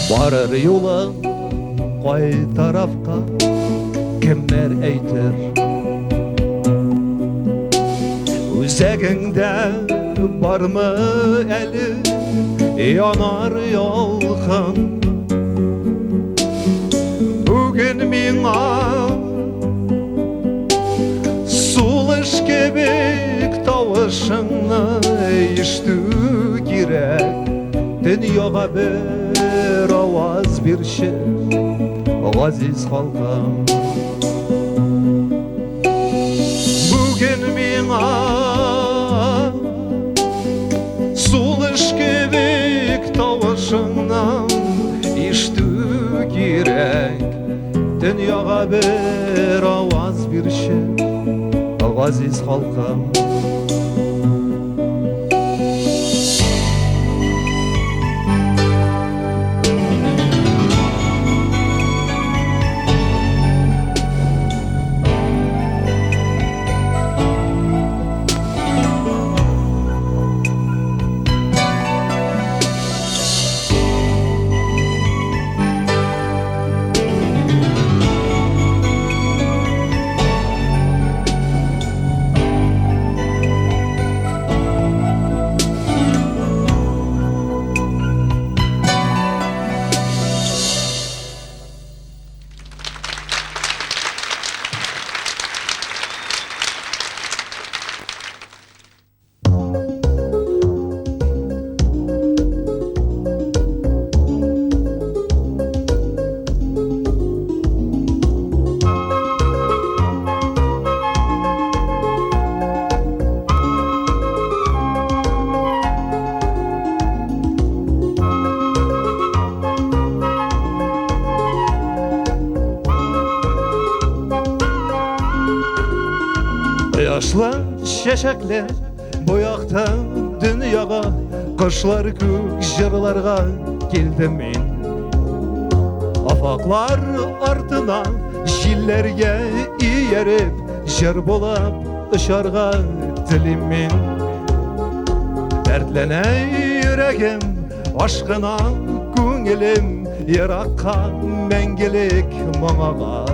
Барыр юлың кай тарафка, кемнәр әйтер? Үзәгеңдә бармы әле янар ялкын? Бүген миңа сулыш кебек тавышыңны ишетү кирәк. Дөньяга бер аваз бирче, газиз халкым. Бүген миңа сулыш кебек тавышыңны ишетү кирәк. Дөньяга бер аваз бирче, газиз халкым. Кояшлы, чәчәкле бу якта дөньяга кошлар күк җырларга килдем мин. Афаклар артына җилләргә ияреп җыр булып очарга телим мин. Дәртләнә йөрәгем, ашкына күңелем еракка мәңгелек моңага.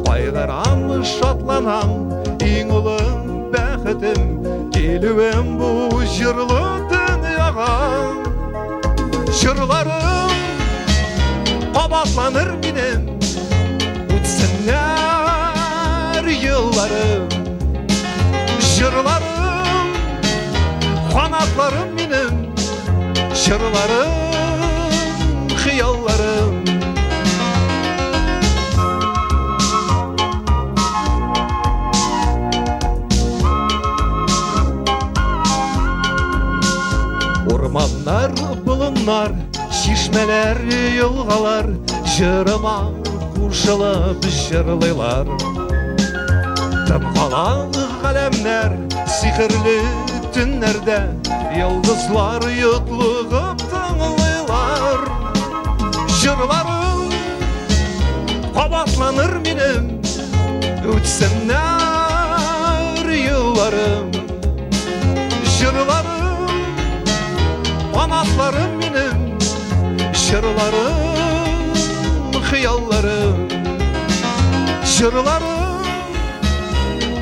Кайгырам, шатланам, иң олы бәхетем килүем бу җырлы дөньяга. Җырларым кабатланыр минем, үтсеннәр елларым. Җырларым, канатларым минем, җырларым, хыялларым. Урманнар, болыннар, чишмәләр, елгалар җырыма кушылып җырлыйлар. Тын кала галәмнәр сихерле төннәрдә йолдызлар йотлыгып тыңлыйлар. Җырларым кабатланыр минем, үтсеннәр Хыялларым. Җырларым, канатларым минем, җырларым, хыялларым. Җырларым,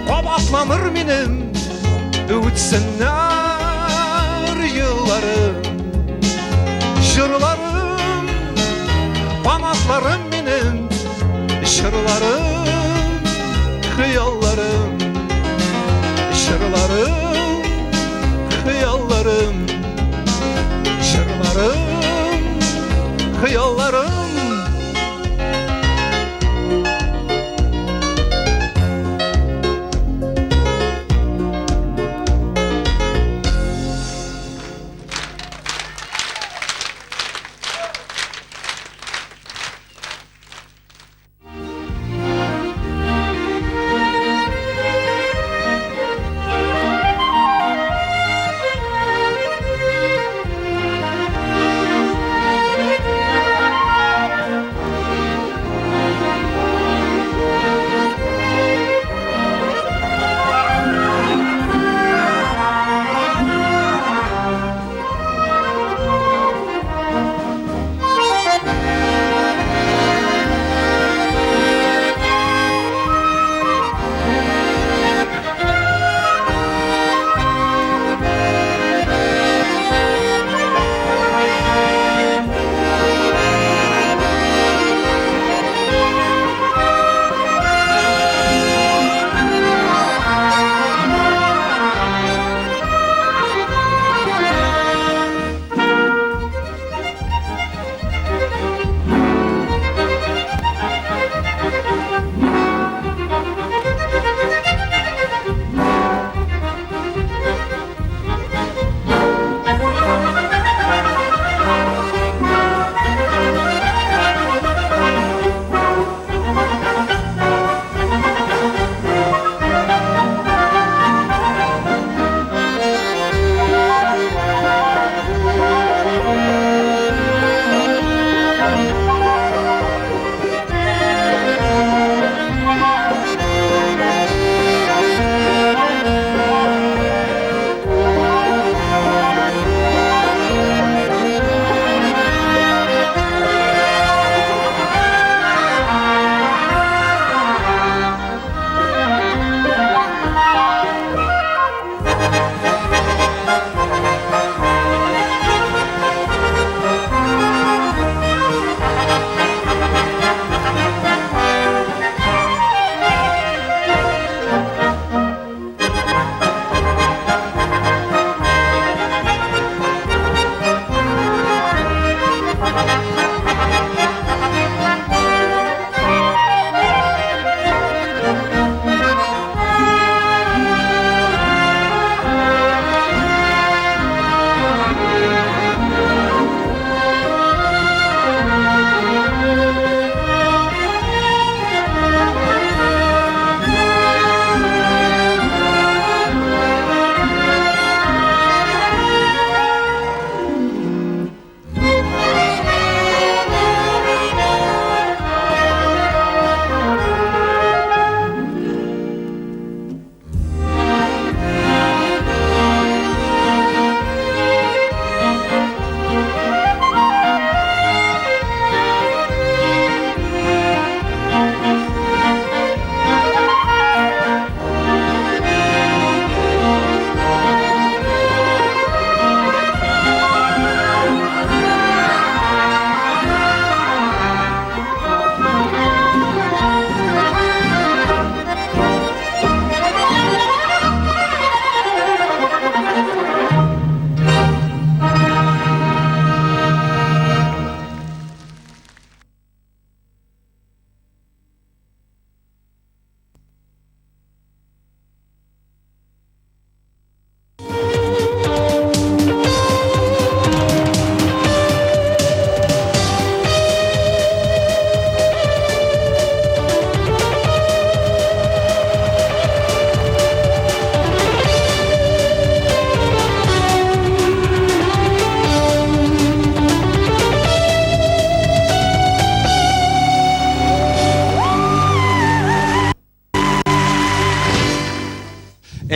кабатланыр минем, үтсеннәр елларым. Җырларым, канатларым минем, җырларым, хыялларым. Җырларым, хыялларым, җырларым, хыялларым.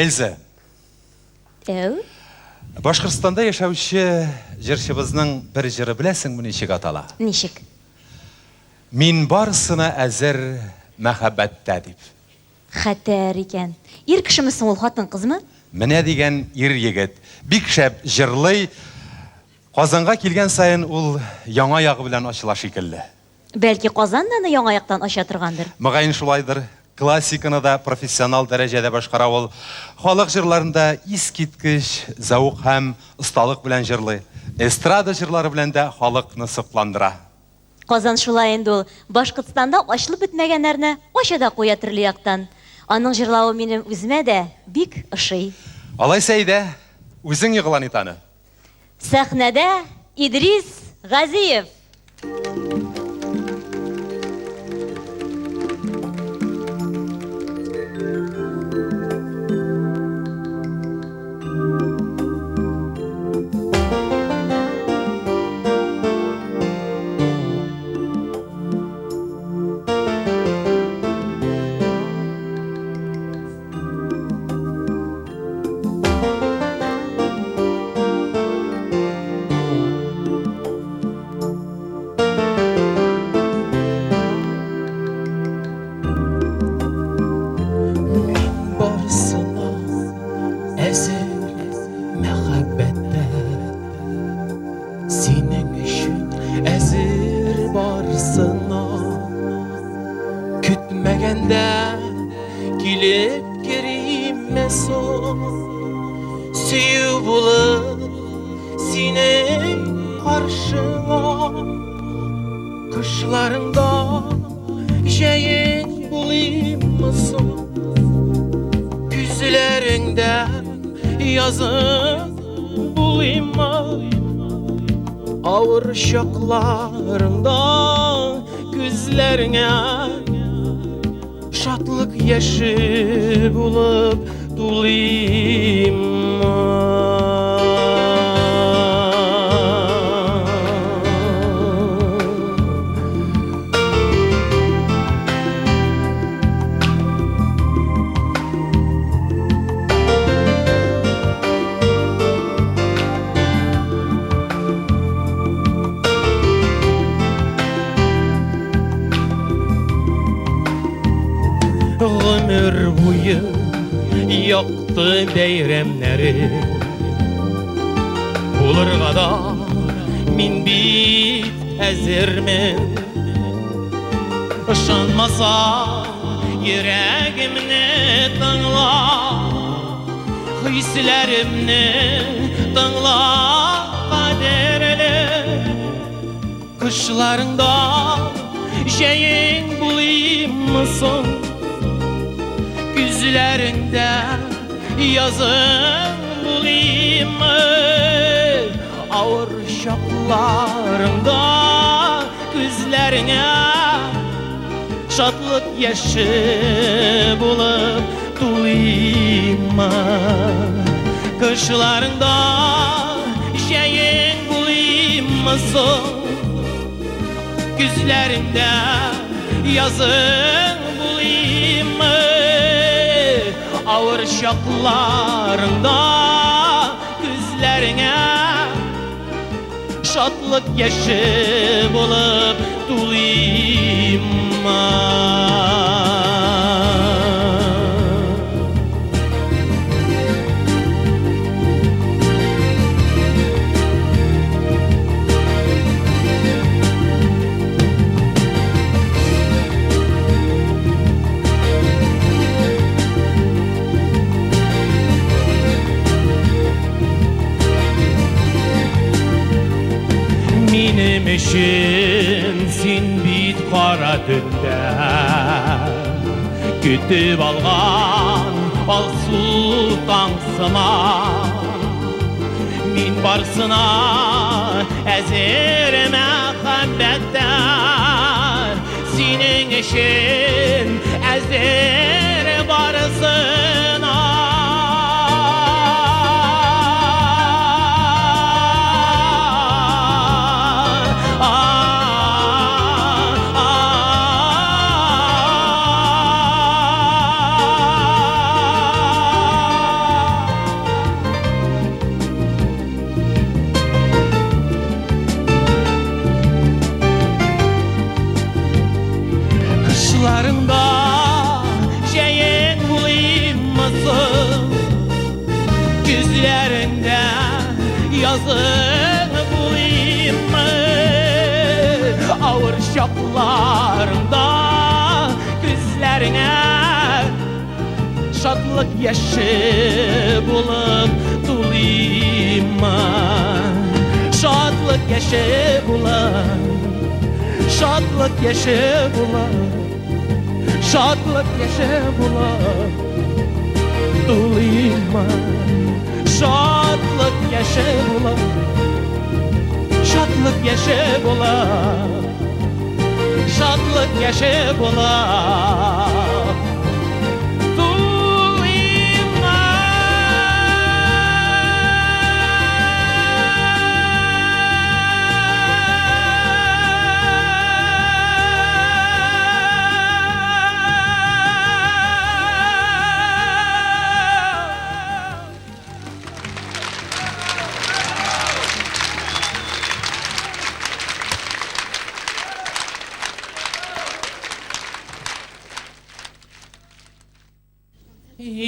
Эльза. Әү. Башкортстанда яшәүче җырчыбызның бер җыры беләсеңме ничек атала? Ничек? Мин барысына әзер мәхәббәттә дип. Хәтәр икән. Ир кешеме соң ул, хатын-кызмы? Менә дигән ир-егет. Бик шәп җырлый. Казанга килгән саен ул яңа ягы белән ачыла шикелле. Бәлки Казан да аны яңа яктан ача торгандыр? Мөгаен шулайдыр. Классиканы да профессионал дәрәҗәдә башкара ул. Халык җырларын да искиткеч зәвык һәм осталык белән җырлый. Эстрада җырлары белән дә халыкны сокландыра. Казан шулай инде ул, Башкортстанда ачылып бетмәгәннәрне ача да куя төрле яктан. Аның җырлавы минем үземә дә бик ошый. Алайса әйдә, үзең игълан ит аны. Сәхнәдә Идрис Газиев! Мин барысына әзер мәхәббәттә. Синең өчен әзер барысына. Көтмәгәндә килеп керимме соң? Сөю булып синең каршыңа. Кышларыңда җәең булыйммы соң? Көзләреңдә язың булыйммы? Авыр чакларыңда күзләреңә шатлык яше булып тулыйммы? Гомер буе якты бәйрәмнәре булырга да мин бит әзермен. Ышанмасаң, йөрәгемне тыңла, хисләремне тыңла, кадерле. Кышларыңда җәең булыйммы соң? Көзләреңдә язың булыйммы? Авыр чакларыңда күзләреңә шатлык яше булып тулыйммы? Кышларыңда җәең булыйммы соң? Көзләреңдә язың булыйммы? Авыр чакларыңда күзләреңә шатлык яше булып тулыйммы? Минем өчен син бит кара төндә көтеп алган алсу таң сыман. Мин барсына әзер мәхәббәттә, синең өчен әзер барысына. Остазың булыйммы? Авыр чакларыңда күзләреңә шатлык яше булып тулыйммы? Шатлык яше булып, шатлык яше булып, шатлык яше булып тулыйммы? Шатлык яше булып, шатлык яше булып, шатлык яше булып тулыйммы?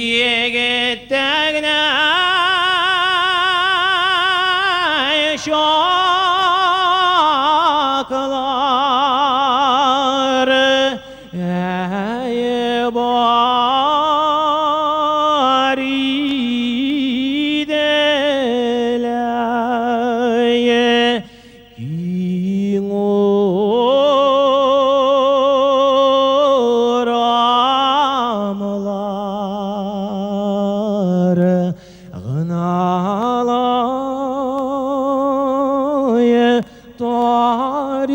Егеттәгенә чаклар әй бар иделәй, киң урамлар гыналай тар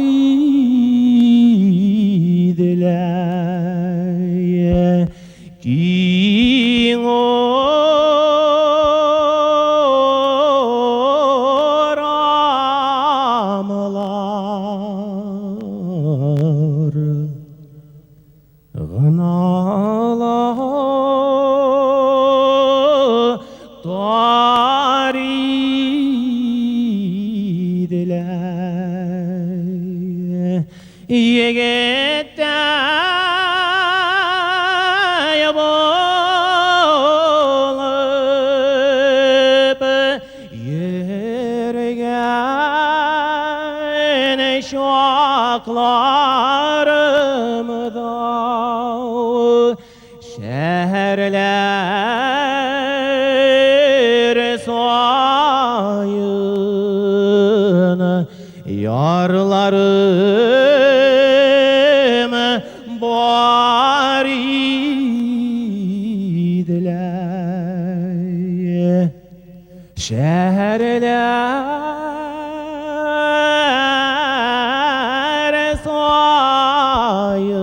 иделәй, киң урамлар гыналай тар иделәй. Егеттәй булып йөргән чакларымда шәһәрләр саен ярларым бар иделәй. Шәһәрләр саен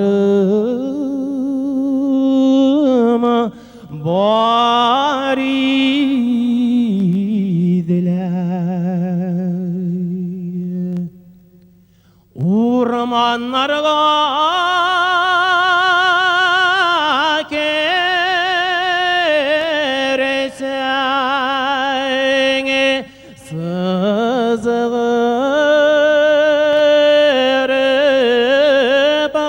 ярларым бар иделәй. Урманнарга керсәң, сызгырып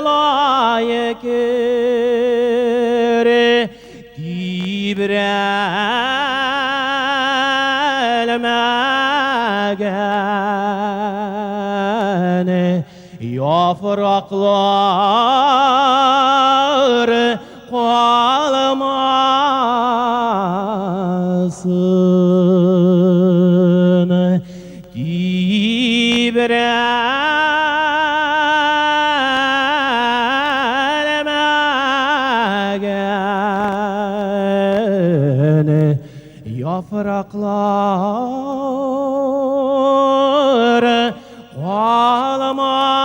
лай кер, тибрәлмәгән яфраклар калмасын. Тибрәлмәгән яфраклар калмасын.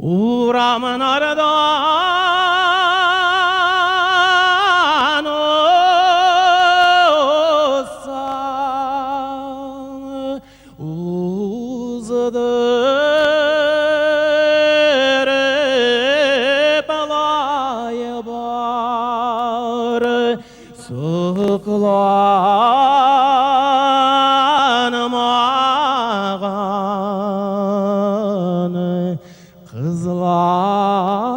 Урамнардан узсаң, уздырып алай бар, сокланмаган кызлар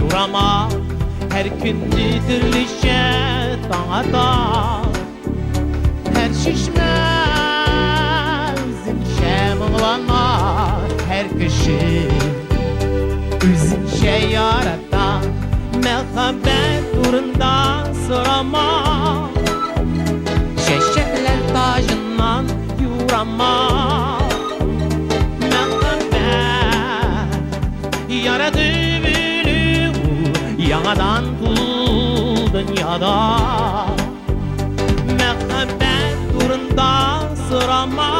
юрама. Һәр көнне төрлечә таң ата. Һәр чишмә үзенчә моңлана. Һәр кеше үзенчә ярата. Мәхәббәт турында сорама. Чәчәкләр таҗыннан юрама. Мәхәббәт яратып үлү яңадан тул дөньяда. Мәхәббәт турында сорама.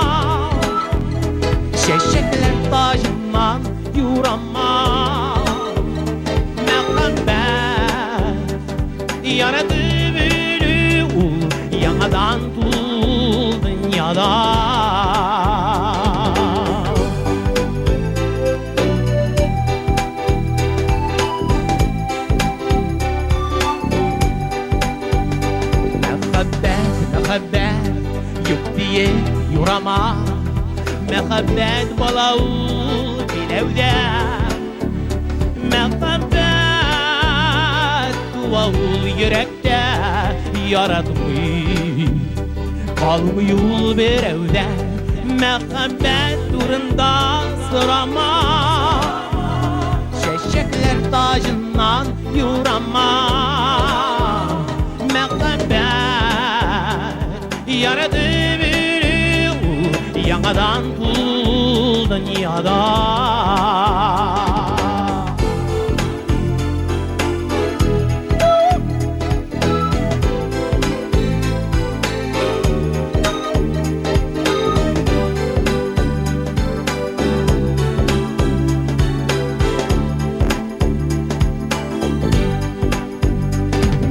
Чәчәкләр таҗыннан юрама. Мәхәббәт яратып үлү ул яңадан тул дөньяда. Мәхәббәт, мәхәббәт, юк диеп юрама. Мәхәббәт бала ул биләүдә. Мәхәббәт туа ул йөрәктә, яратмый калмый ул берәүдә. Мәхәббәт турында сорама. Чәчәкләр таҗыннан юрама. Мәхәббәт яратып үлү ул яңадан тул дөньяда.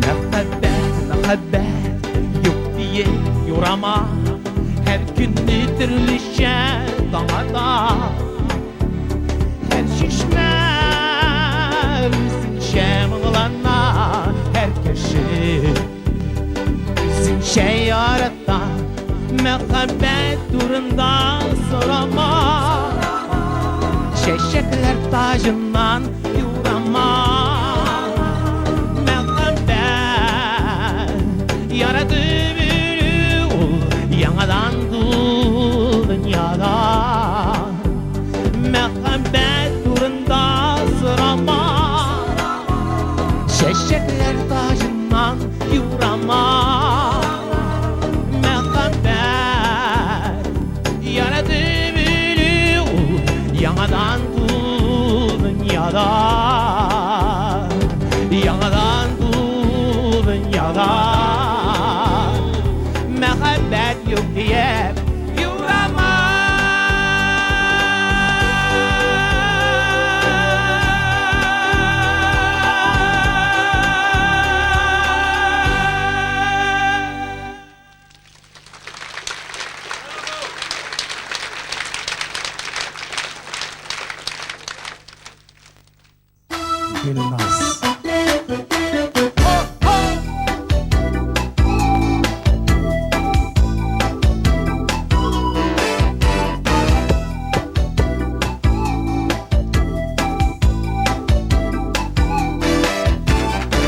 Мәхәббәт, мәхәббәт, юк диеп юрама. Һәр көнне төрлечә таң ата. Һәр чишмә үзенчә моңлана. Һәр кеше үзенчә ярата. Мәхәббәт турында сорама. Чәчәкләр таҗыннан юрама. Мәхәббәт яратып үлү ул яңадан тул дөньяда. Мәхәббәт турында сорама. Чәчәкләр таҗыннан юрама. Мәхәббәт яратып үлү ул яңадан тул дөньяда. Яңадан тул дөньяда. Мәхәббәт юк диеп юрама. Гөлназ.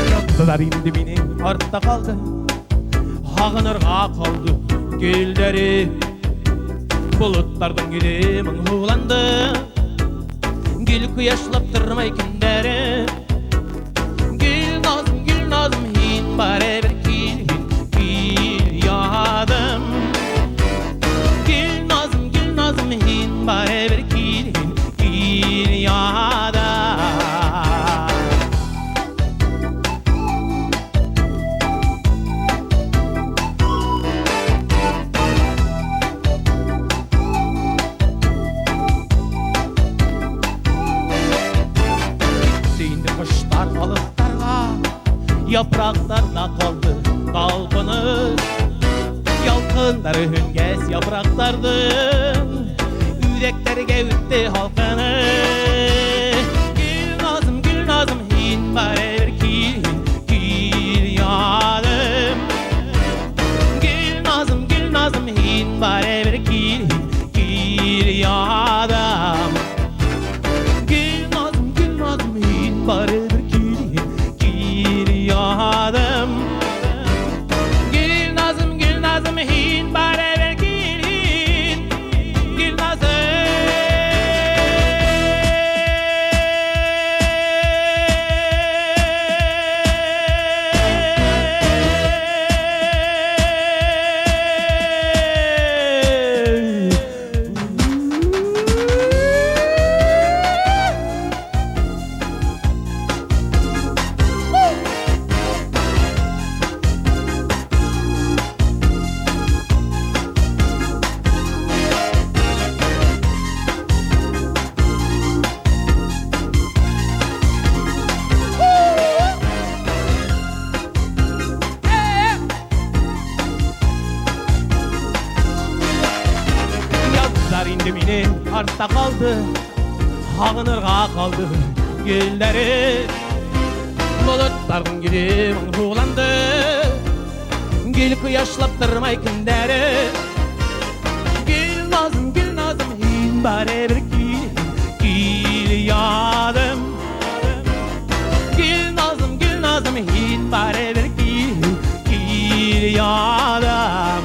Яктылар инде минем артта калды. Һагынырга калды гөлләре. Болытлардан гөле моңһуланды. Гөл кояшлап тормай көннәре. Гөл назым, гөл назым, һин барыбер кил, һин кил ядым. Гөл назым, гөл назым, һин барыбер кил, һин кил ядым. Китте инде кошлар алысларга, яфраклар да калды талпынып. Ялкыннары һүнгәс яфракларның, үзәкләргә үтте халкыны. Гөл назым, гөл назым, һин барыбер кил, һин кил ядым. Гөл назым, гөл назым, һин барыбер кил, һин кил ядым. Гөл назым, гөл назым, һин барыбер кил, Артта калды, Агынырга калды гөлләре. Болытларның гөле моңсуланды, Гел кояшлап тормай көннәре. Гел назым, гел назым, һин барыбер кил, кил ядым. Гел назым, гел назым, һин барыбер кил, кил ядым.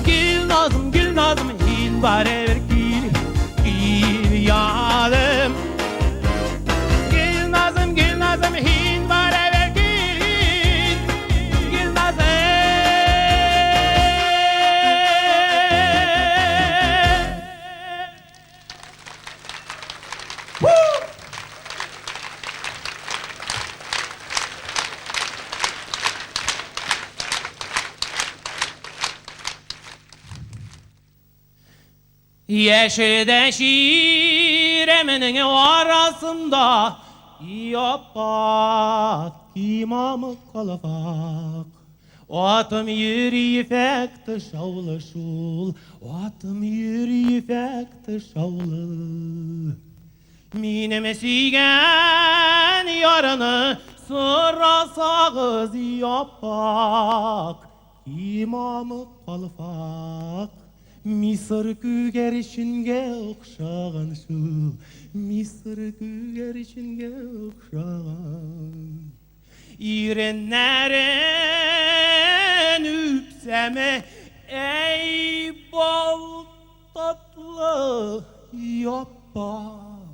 Гел назым, гел назым, һин барыбер кил, кил ядым. Гел назым, гел назым, һин барыбер кил, гел назым. Яшел дә чирәменең арасында Япак кимамык калфак. Атым йөри ефәк тышаулы шул, Атым йөри ефәк тышаулы. Минем сөйгән ярны сорасагыз, Япак кимамык калфак. Мисыр күгәрченгә охшаган шул, Мисыр күгәрченгә охшаган. Иреннәрен үпсәм, әй бал татлы, япак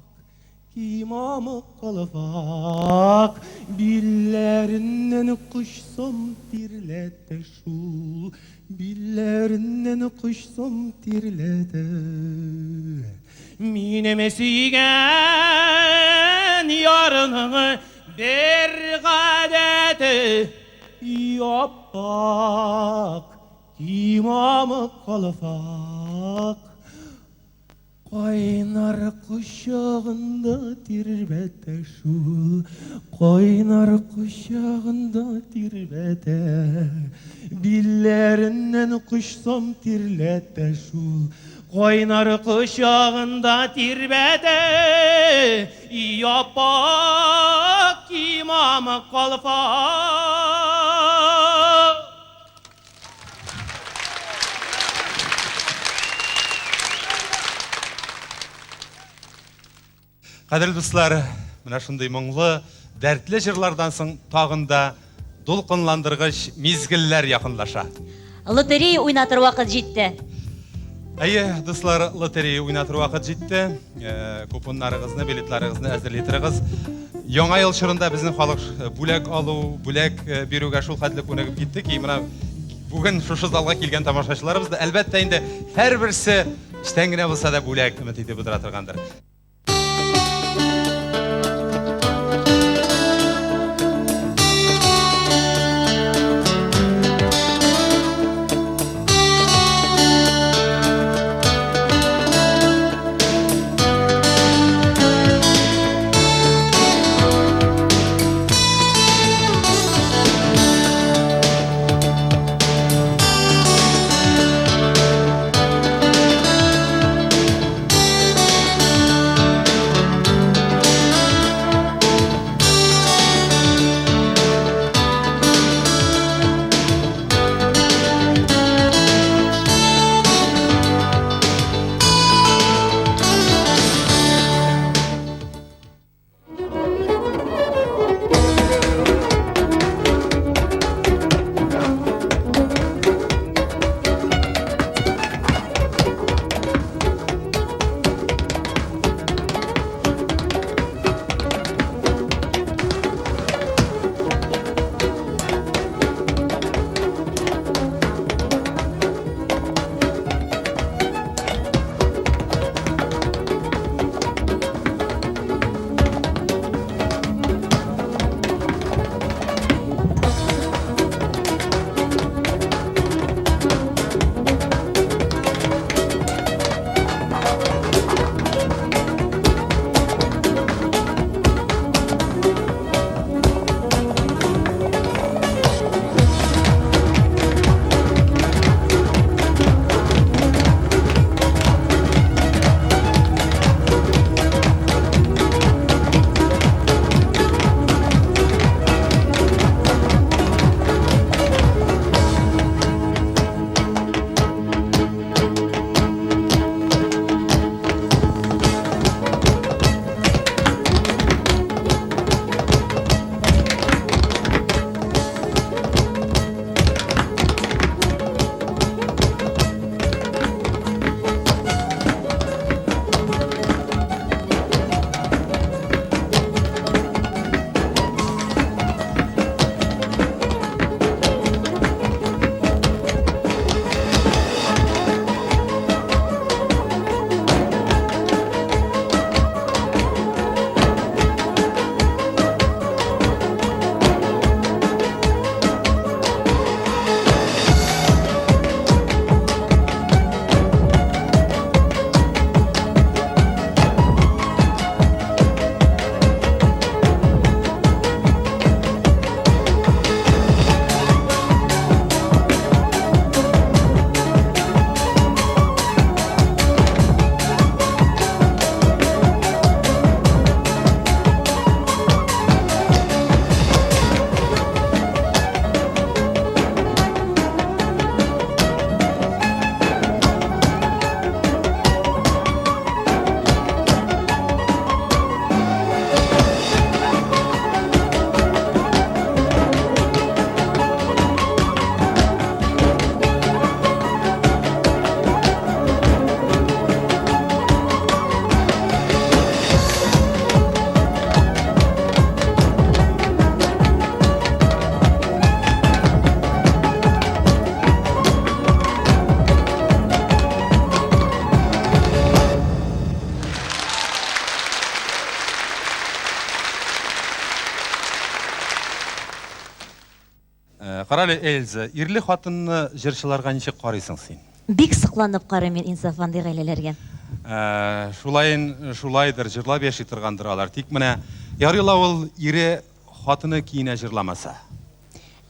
кимамык калфак. Билләреннән кочсам тирләтә шул, Билләреннән кочсам тирләтә. Минем сөйгән ярның бер гадәте, Япак кимамык калфак. Кайнар кочагында тирбәтә шул, Кайнар кочагында тирбәтә. Билләреннән кочсам тирләтә шул, Кайнар кочагында тирбәтә. Япак кимамык калфак. Кадерле дуслар, менә шундый моңлы, дәртле җырлардан соң тагын да дулкынландыргыч мизгелләр якынлаша. Лотерея уйнатыр вакыт җитте. Әйе, дуслар, лотерея уйнатыр вакыт җитте. Купоннарыгызны, билетларыгызны әзерли торыгыз. Яңа ел чорында безнең халык бүләк алу, бүләк бирүгә шул хәтле күнегеп китте ки, менә бүген шушы залга килгән тамашачыларыбыз да, әлбәттә инде, һәрберсе эчтән генә булса да бүләк өмет итеп утыра торгандыр. Карале, Эльза, ирле хатынны җырчыларга ничек карыйсың син? Бик сокланып карыйм мин Инсаф андый гаиләләргә. Шулаен шулайдыр, җырлап яши торгандыр алар. Тик менә ярый ла ул ире хатыны киенә җырламаса.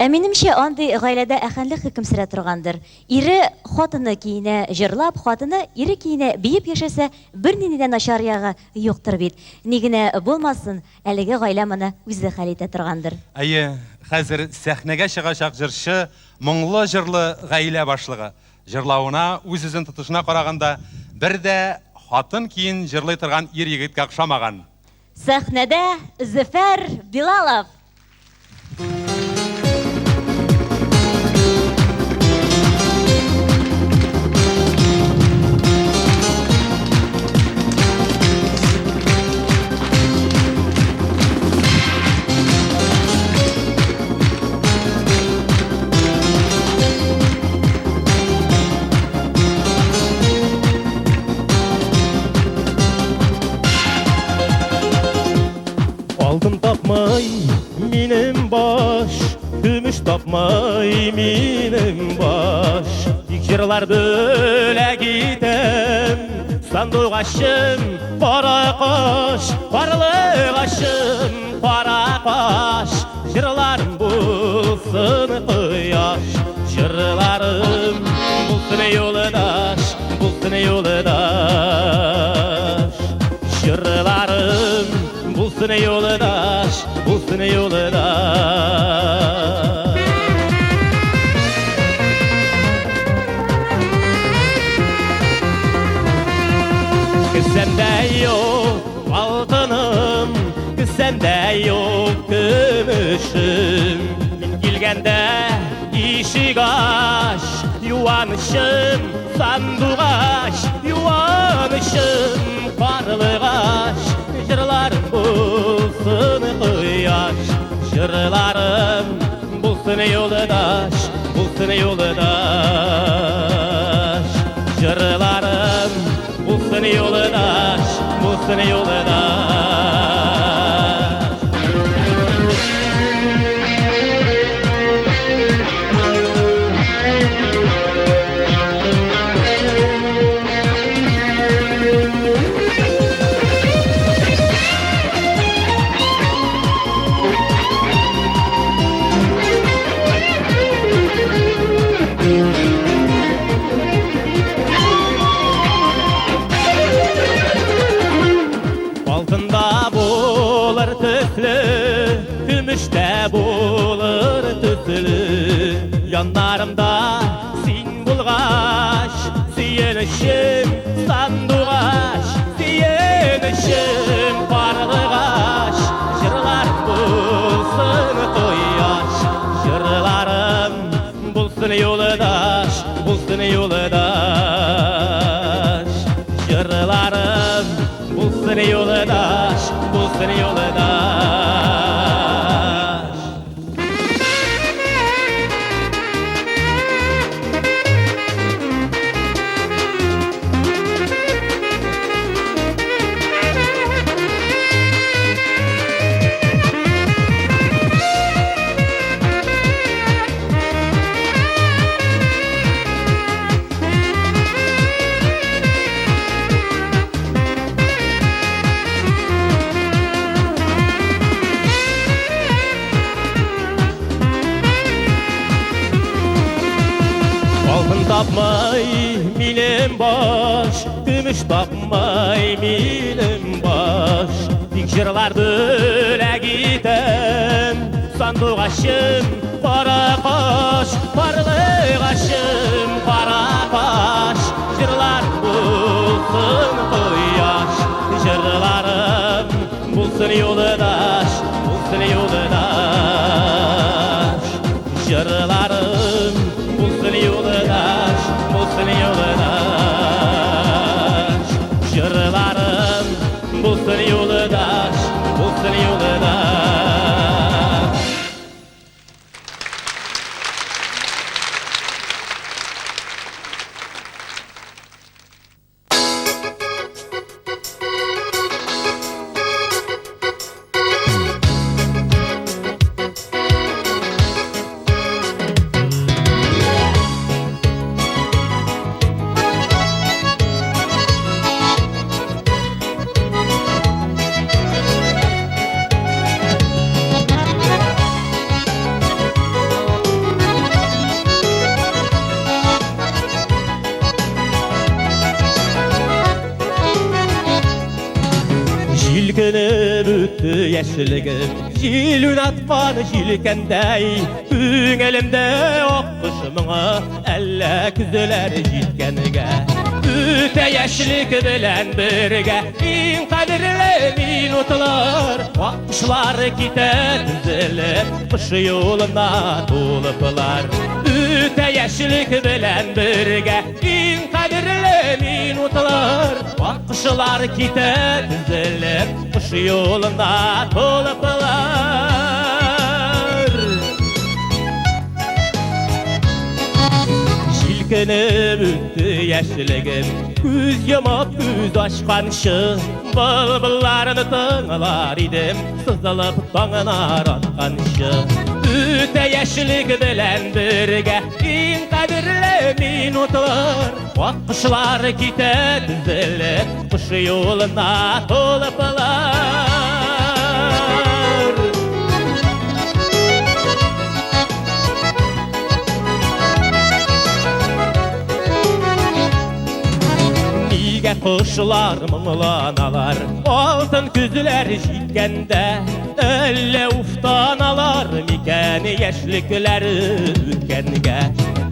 Ә минемчә, андый гаиләдә әхәнлек хөкем сөрә торгандыр. Ире хатыны киенә җырлап, хатыны ире киенә биеп яшәсә, бернинди дә начар ягы юктыр бит. Ни генә булмасын, әлеге гаилә моны үзе хәл итә торгандыр. Әйе, хәзер сәхнәгә чыгачак җырчы, моңлы җырлы гаилә башлыгы. Җырлавына, үз-үзен тотышына караганда, бер дә хатын киен җырлый торган ир-егеткә охшамаган. Сәхнәдә Зөфәр Билалов! Алтын тапмай минем баш, көмеш тапмай минем баш. Тик җырлар бүләк итәм, сандугачым, кара каш, карлыгачым, кара каш. Җырларым булсын кояш, җырларым булсын юлдаш, булсын юлдаш. Җырларым булсын юлдаш, булсын юлдаш. Кесәмдә юк алтыным, кесәмдә юк көмешем. Мин килгәндә ишек ач, юанычым сандугач, юанычым карлыгач. Җырларым булсын кояш, җырларым булсын юлдаш, булсын юлдаш. Җырларым булсын юлдаш, булсын юлдаш. Алтында булыр төсле, көмештә булыр төсле. Яннарымда син булгач, сөенечем сандугач, сөенечем карлыгач. Җырларым булсын кояш, җырларым булсын юлдаш, булсын юлдаш. Җырларым булсын юлдаш, булсын юлдаш. Алтын тапмай минем баш, көмеш тапмай минем баш. Тик җырлар бүләк итәм, сандугачым, кара каш, карлыгачым, кара каш. Җырлар булсын кояш, җырларым булсын юлдаш, булсын юлдаш. Җырларым булсын юлдаш, булсын юлдаш. Җырларым булсын юлдаш, булсын юлдаш. яшьлегем, җил уйнаткан җилкәндәй. Күңелемдә аккош моңы, әллә көзләр җиткәнгә. Үтә яшьлек белән бергә иң кадерле минутлар. Аккошлар китә тезелеп, кыш юлына тулыплар. Үтә яшьлек белән бергә иң кадерле минутлар. Аккошлар китә тезелеп, кыш юлына тулыплар. Җилкенеп үтте яшьлегем, күз йомып күз ачканчы. Былбылларны тыңлар идем, сызылып таңнар атканчы. Үтә яшьлек белән бергә иң кадерле минутлар. Аккошлар китә тезелеп, кыш юлына тулыплар. Нигә кошлар моңланалар, алтын көзләр җиткәндә? Әллә уфтаналар микән яшьлекләре үткәнгә?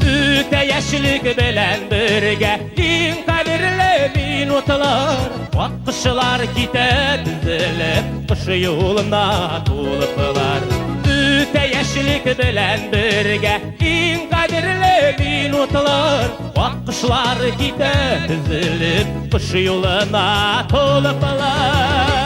Үтә яшьлек белән бергә иң кадерле минутлар. Аккошлар китә тезелеп, кыш юлына тулыплар. Үтә яшьлек белән бергә иң кадерле минутлар. Аккошлар китә тезелеп, кыш юлына тулыплар.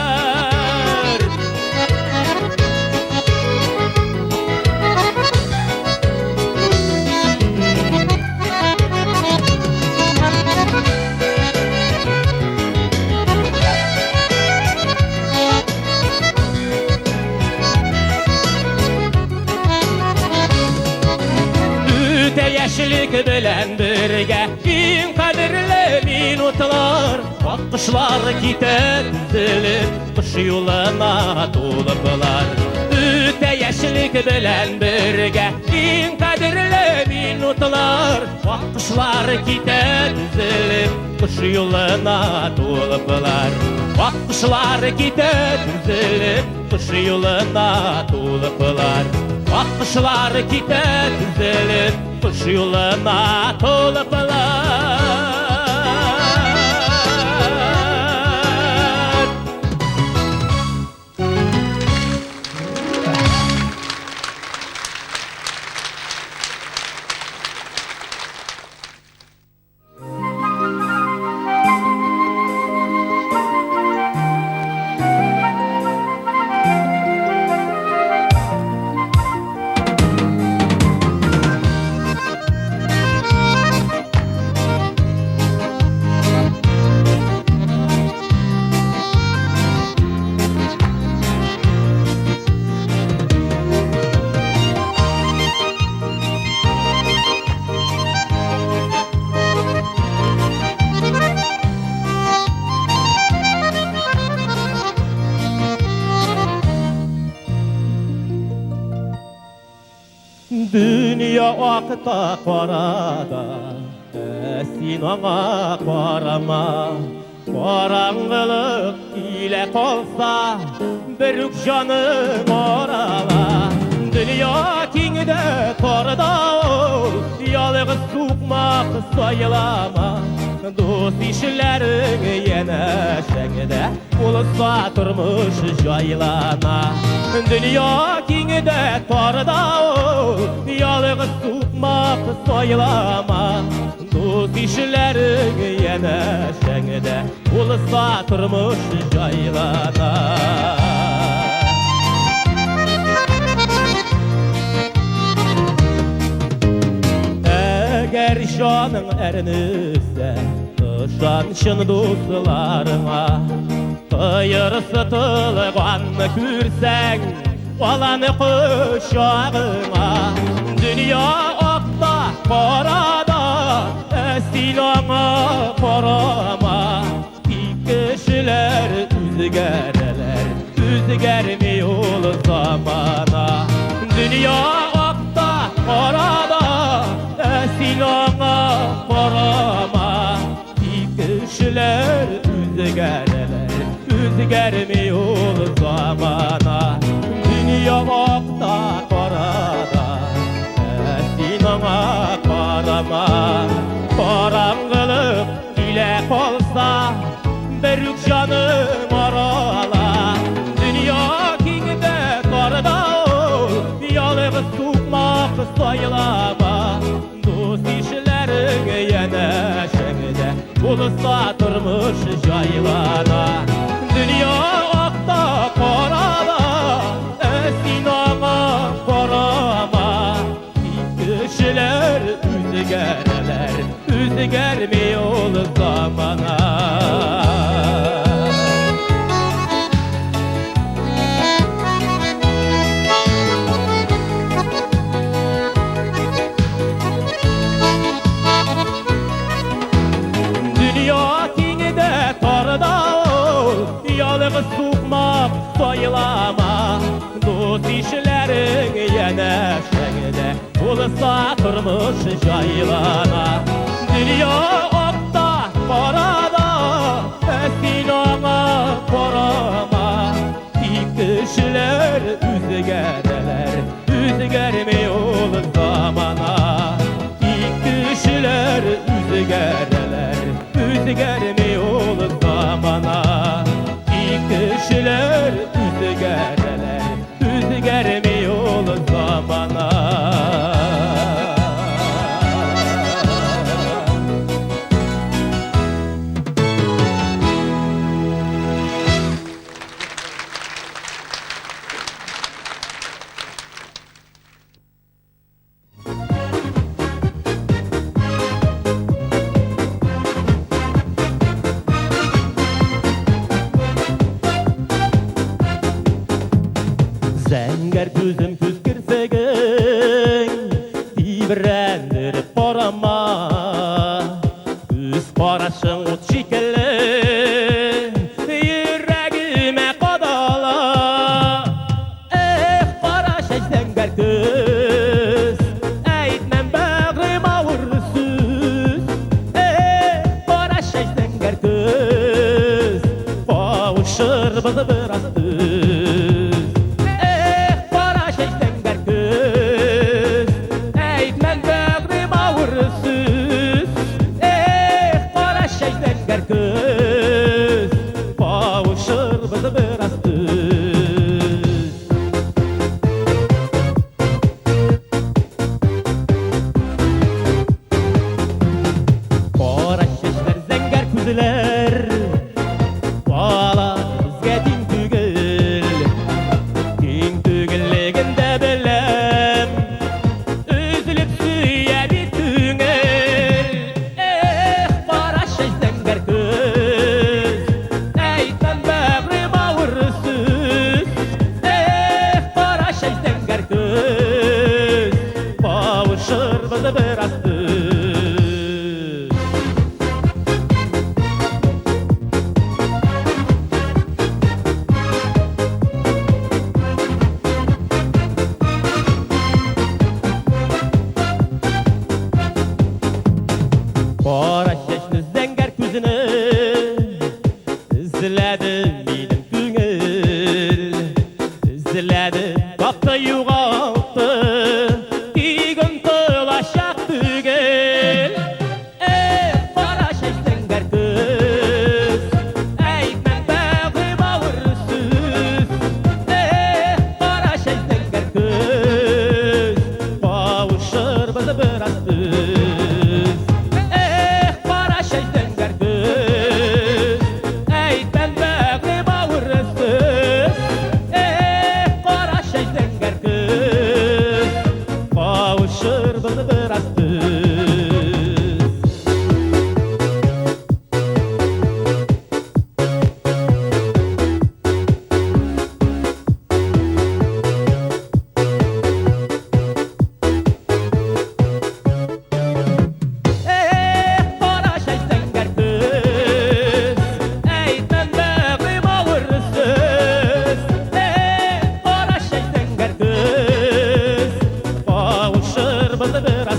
Үтә яшьлек белән бергә иң кадерле минутлар. Аккошлар китә тезелеп, кыш юлына тулыплар. Үтә яшьлек белән бергә иң кадерле минутлар. Аккошлар китә тезелеп, кыш юлына тулыплар. Аккошлар китә тезелеп, кыш юлына тулыплар. Аккошлар китә тезелеп, кыш юлына тулыплар. Дөнья акта карада, син аңа карама. Караңгылык килә калса, бер үк җаның арала. Дөнья киң дә тар да ул, ялгыз сукмак сайлама. Дус ишләрең янәшәңдә булса, тормыш җайлана. Дөнья киң дә тар да ул, ялгыз сукмак сайлама. Дус ишләрең янәшәңдә булса, тормыш җайлана. Әгәр җаның әрнесә, ышан чын дусларыңа. Кыерсытылганны күрсәң, аланы кочагыңа. Дөнья акта, карада, син аңа карама. Тик кешеләр үзгәрәләр, үзгәрми ул замана. Дөнья акта, карада, син аңа карама. Тик кешеләр үзгәрәләр, үзгәрми ул замана. акта, карада, ә син аңа карама. Караңгылык килә калса, бер үк җаның арала. Дөнья киң дә тар да ул, ялгыз сукмак сайлама. Дус ишләрең янәшәңдә булса, тормыш җайлана. Дөнья акта, карада, ә син аңа карама. Тик кешеләр үзгәрәләр, үзгәрми ул замана. Дөнья киң дә, тар да ул, ялгыз сукмак сайлама. Дус ишләрең янәшәңдә булса, тормыш җайлана. Дөнья акта, карада, ә син аңа карама. Тик кешеләр үзгәрәләр, үзгәрми ул замана. Тик кешеләр үзгәрәләр, үзгәрми ул замана. Тик кешеләр үзгәрәләр, үзгәрми ул замана. Зәңгәр күзем, күз керфегең тибрәндереп карама. Күз карашың ут шикелле йөрәгемә кадала. Эх, кара чәч, зәңгәр күз, әйтмәм бәгърем авыр сүз. Эх, кара чәч, зәңгәр күз, кавышырбыз бераз төз. Эх, кара чәч, зәңгәр күз, әйтмәм бәгърем авыр сүз. Эх, кара чәч, зәңгәр күз, кавышырбыз бераз төз. Кара чәчләр, зәңгәр күзләр, алар безгә тиң түгел. Тиң түгеллеген дә беләм, өзелеп сөя бит күңел. Эх, кара чәч, зәңгәр күз, әйтмәм бәгърем авыр сүз. Эх, кара чәч, зәңгәр күз, кавышырбыз бераз төз. Кара чәчне, зәңгәр күзне эзләде минем күңел. Эзләде, тапты, югалтты, тик онытылачак түгел. Эх, кара чәч, зәңгәр күз, әйтмәм бәгърем авыр сүз. Эх, кара чәч, зәңгәр күз, кавышырбыз бераз төз. Эх, кара чәч, зәңгәр күз, әйтмәм бәгърем авыр сүз. Эх, кара чәч, зәңгәр күз, кавышырбыз бераз төз. Эх, кара чәч, зәңгәр күз, әйтмәм бәгърем авыр сүз. Эх, кара чәч, зәңгәр күз, кавышырбыз бераз.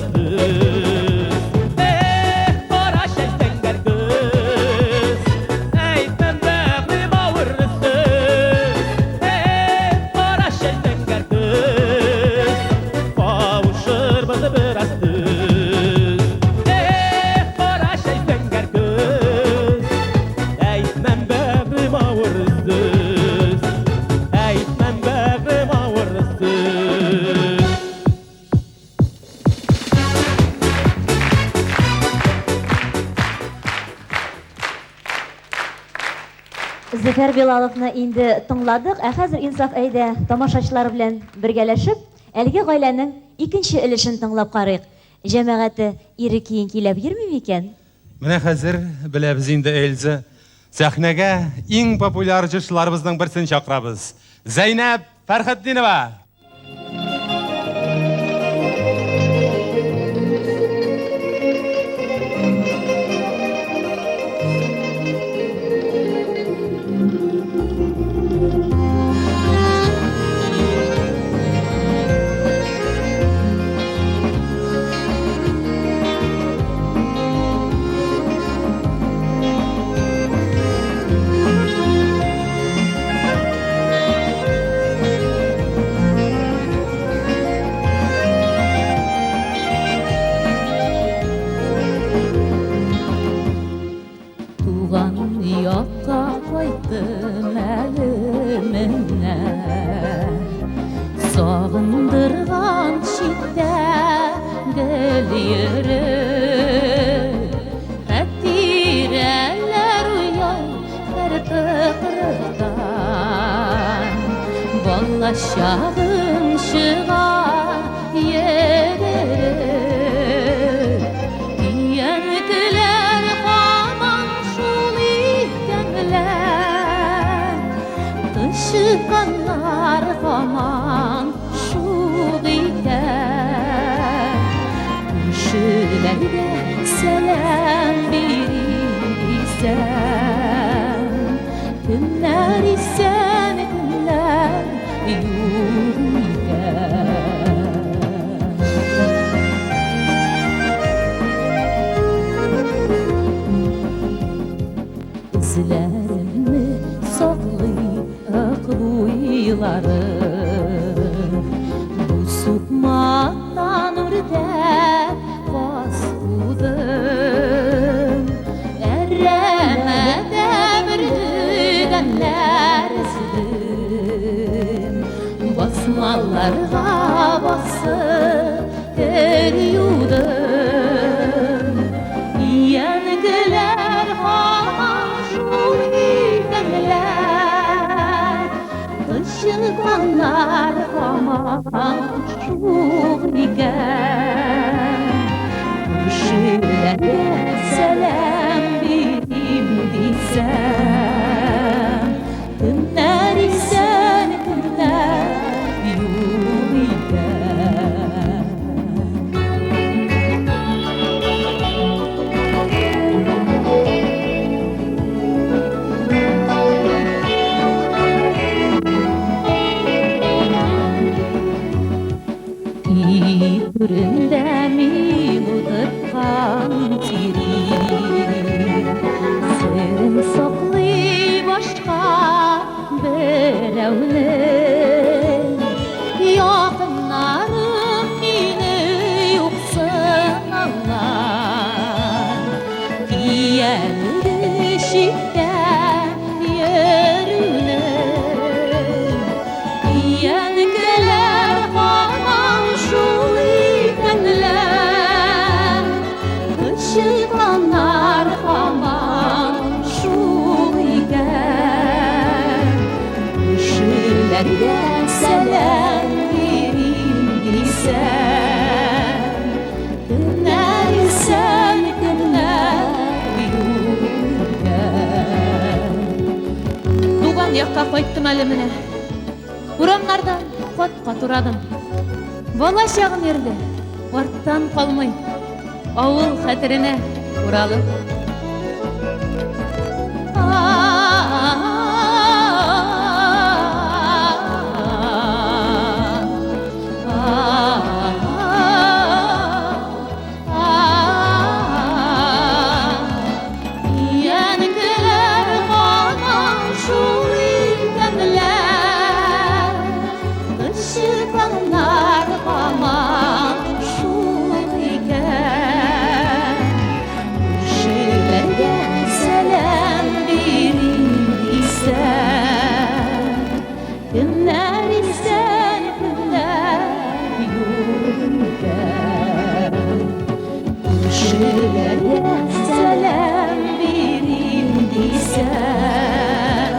Зөфәр Билаловны инде тыңладык, ә хәзер Инсаф әйдә тамашачылар белән бергәләшеп, әлеге гаиләнең икенче өлешен тыңлап карыйк. Җәмәгате ире киен киләп йөрми микән? Менә хәзер беләбез инде, Эльза. Сәхнәгә иң популяр җырчыларыбызның берсен чакырабыз. Зәйнәб Фәрхетдинова! Туган якка кайттым әле менә. Сагындырган читтә гел йөреп. Хатирәләр уяу һәр тыкрыктан. Бала чагым чыга йөгереп. Өянкеләр һаман шул икәнләр. Тычканнар һаман шул икән. Күршеләргә сәлам бирим дисәм, кемнәр исән, кемнәр юк икән. Эзләремне саклый Ык буйлары. Бу сукмактан үрдәк каз кудым. Әрәмәдә бөртегәннәр өздем. Басмаларга басып кер юдым. Өянкеләр һаман шул икәнләр. Тычканнар һаман шул икән. Күршеләргә сәлам бирим дисәм, кемнәр исән, кемнәр юк икән. Өй түрендә мин утырткан тирек серен саклый башка берәүнең. Якыннарым мине юксыналар. Кияүгә читтә йөрүнең. Өянкеләр һаман шул икәнләр. Тычканнар һаман шул икән. Күршеләргә сәлам бирим дисәм, кемнәр исән, кемнәр юк икән. Туган якка кайттым әле менә. Урамнардан кат-кат урадым. Бала чагым йөрде, арттан калмый. Авыл хәтеренә уралып. Өянкеләр һаман шул икәнләр. Тычканнар һаман шул икән. Күршеләргә сәлам бирим дисәм, кемнәр исән, кемнәр юк икән. Күршеләргә сәлам бирим дисәм,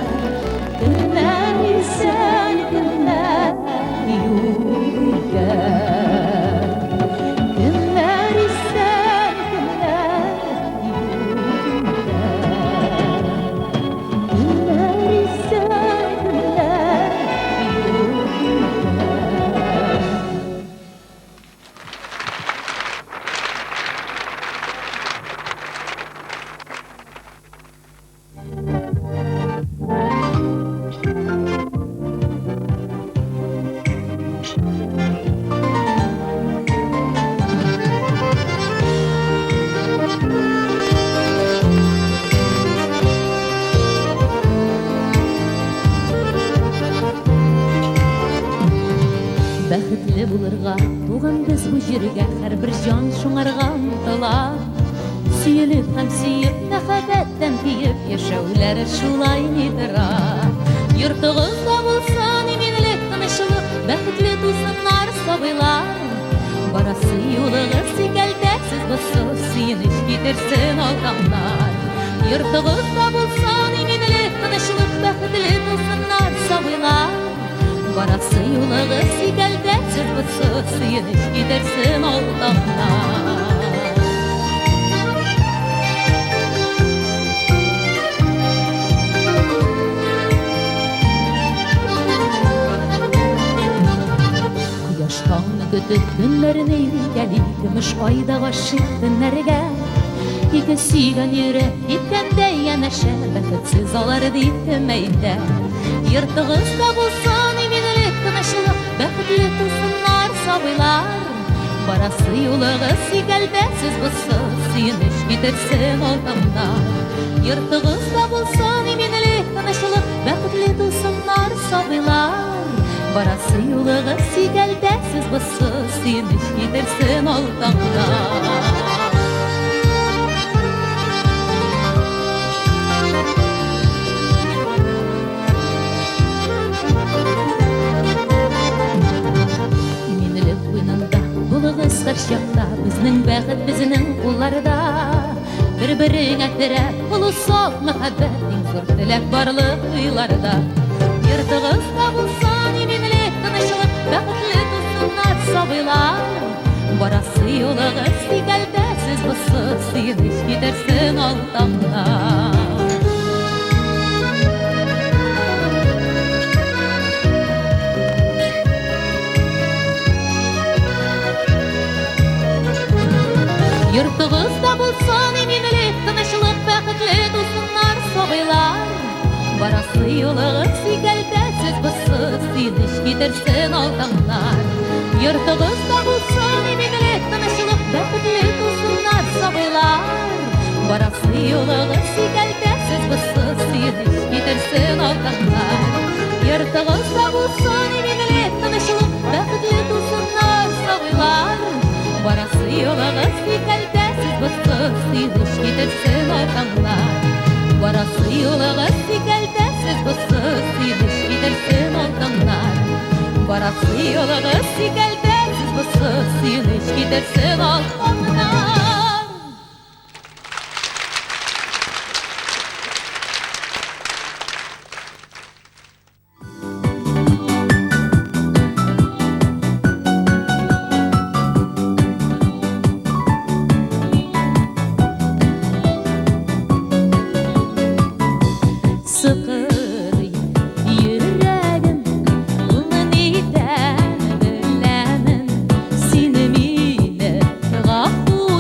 Бәхетле булырга туган без бу җиргә, һәрбер җан шуңарга омтыла. Сөелеп һәм сөеп, мәхәббәттән көеп яшәүләре шулай ни тора. Йортыгызда булсын иминлек, тынычлык, бәхетле тусыннар сабыйлар. Барасы юлыгыз сикәлтәсез булсын, сөенеч китерсен ал таңнар. Йортыгызда булсын иминлек, тынычлык, бәхетле тусыннар сабыйлар. Барасы юлыгыз сикәлтәсез булсын, сөенеч китерсен ал таңнар. Кояш таңны көтеп көннәрне иркәли, көмеш ай да гашыйк төннәргә. Ике сөйгән йөрәк киткәндәй янәшә, бәхетсез алар дип кем әйтә. Йортыгызда булсын иминлек, тынычлык, бәхетле тусыннар сабыйлар. Барасы юлыгыз сикәлтәсез булсын, сөенеч китерсен ал таңнар. Йортыгызда булсын иминлек, тынычлык, бәхетле тусыннар сабыйлар. Барасы юлыгыз сикәлтәсез булсын, сөенеч китерсен ал таңнар. Иминлек куенында булыгыз һәрчакта, безнең бәхет безнең кулларда. Бер-береңә терәк булу саф мәхәббәт, иң зур теләк барлык уйларда. Йортыгызда булсын иминлек, тынычлык, бәхетле тусыннар сабыйлар. Барасы юлыгыз сикәлтәсез булсын, сөенеч китерсен ал таңнар. Йортыгызда булсын иминлек, тынычлык, бәхетле тусыннар сабыйлар. Барасы юлыгыз сикәлтәсез булсын, сөенеч китерсен ал таңнар. Йортыгызда булсын иминлек, тынычлык, бәхетле тусыннар сабыйлар. Барасы юлыгыз сикәлтәсез булсын, сөенеч китерсен ал таңнар. Йортыгызда булсын иминлек, тынычлык, бәхетле тусыннар сабыйлар. Барасы юлыгыз сикәлтәсез булсын, сөенеч китерсен ал таңнар. Барасы юлыгыз сикәлтәсез булсын, сөенеч китерсен ал таңнар. Барасы юлыгыз сикәлтәсез булсын, сөенеч китерсен ал таңнар. Сыкрый йөрәгем, ул нидән беләмен, син мине гафу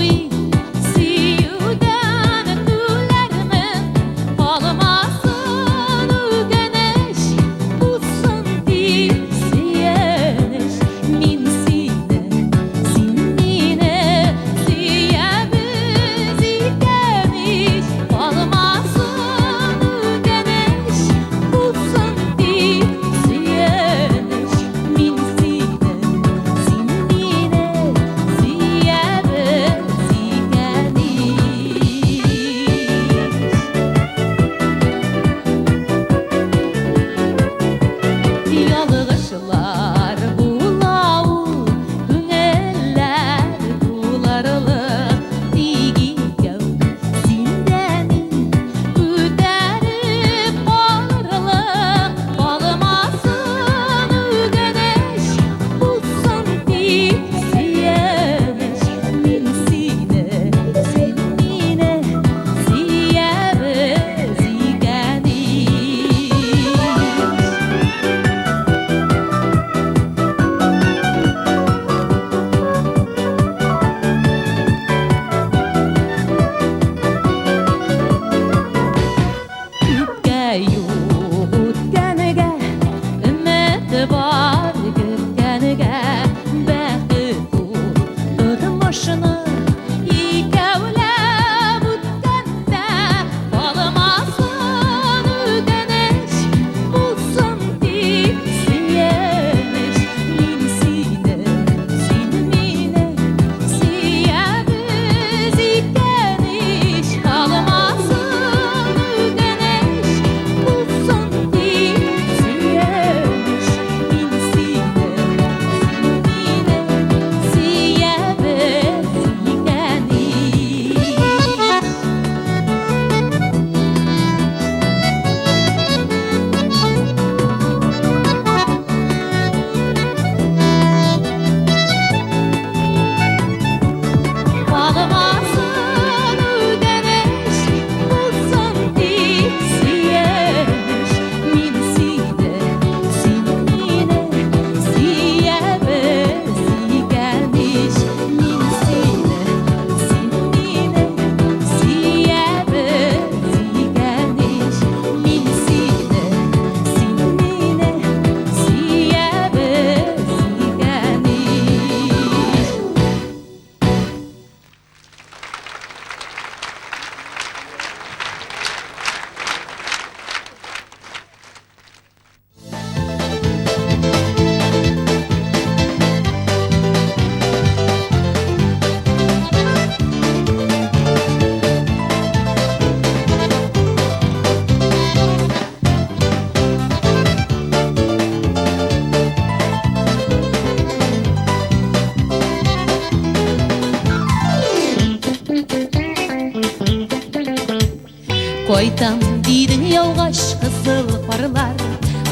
Кайтам дидең яугач кызыл карлар,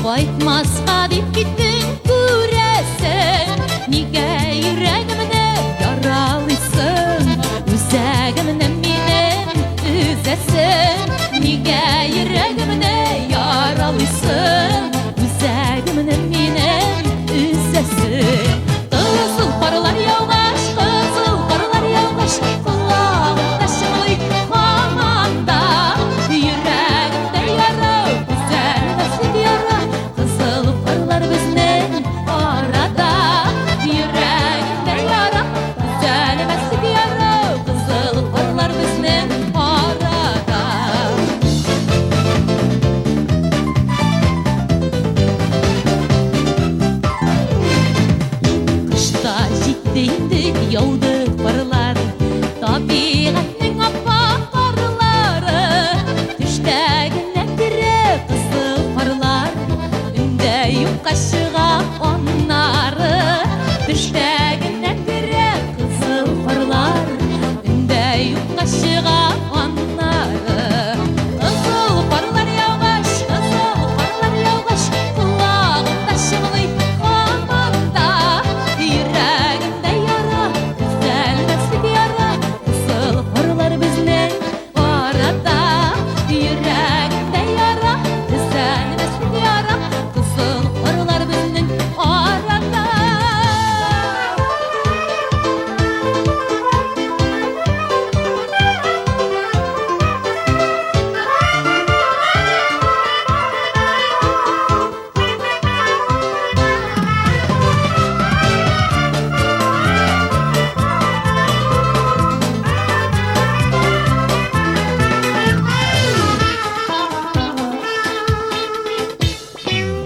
кайтмаска дип киттең күрәсең. Нигә йөрәгемне яралыйсың, үзәгемне минем өзәсең? Нигә йөрәгемне яралыйсың, үзәгемне минем өзәсең? Кызыл карлар яугач, кызыл карлар яугач, колагымда чыңлый һаман да. Йөрәгемдә яра, өзелмәслек яра, кызыл карлар безнең арада. Йөрәгемдә яра, өзелмәслек яра, кызыл карлар безнең арада. Кышта җитте инде яуды карлар, табигатьнең ап-ак карлары. Төштә генә керә кызыл карлар, өндә юкка чыга аннары. Төштә генә керә кызыл карлар, өндә юкка чыга аннары. Кызыл карлар яугач, кызыл карлар яугач, колагымда чыңлый һаман да. Йөрәгемдә яра, төзәлмәслек яра, кызыл карлар безнең арада. Йөрәгемдә яра, төзәлмәслек яра, кызыл карлар безнең арада.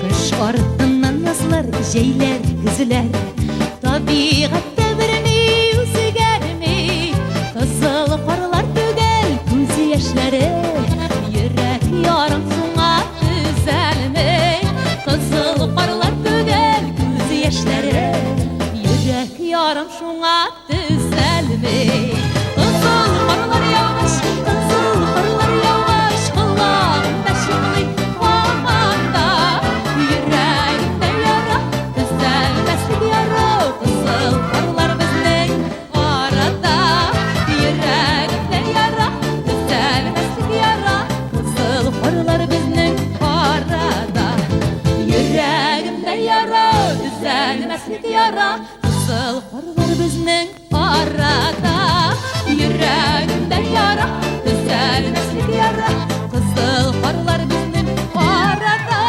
Кыш артыннан язлар, җәйләр, көзләр, табигатьтә берни үзгәрми. Кызыл карлар түгел, күз яшьләре, йөрәк ярым шуңа төзәлми. Кызыл карлар түгел, күз яшьләре, йөрәк ярым шуңа төзәлми. Кызыл карлар яугач, кызыл карлар яугач, колагымда чыңлый һаман да. Йөрәгемдә яра, төзәлмәслек яра, кызыл карлар безнең арада. Йөрәгемдә яра, төзәлмәслек яра, кызыл карлар безнең арада. Йөрәгемдә яра, төзәлмәслек яра, кызыл карлар безнең арада. Йөрәгемдә яра, төзәлмәслек яра, кызыл карлар безнең арада.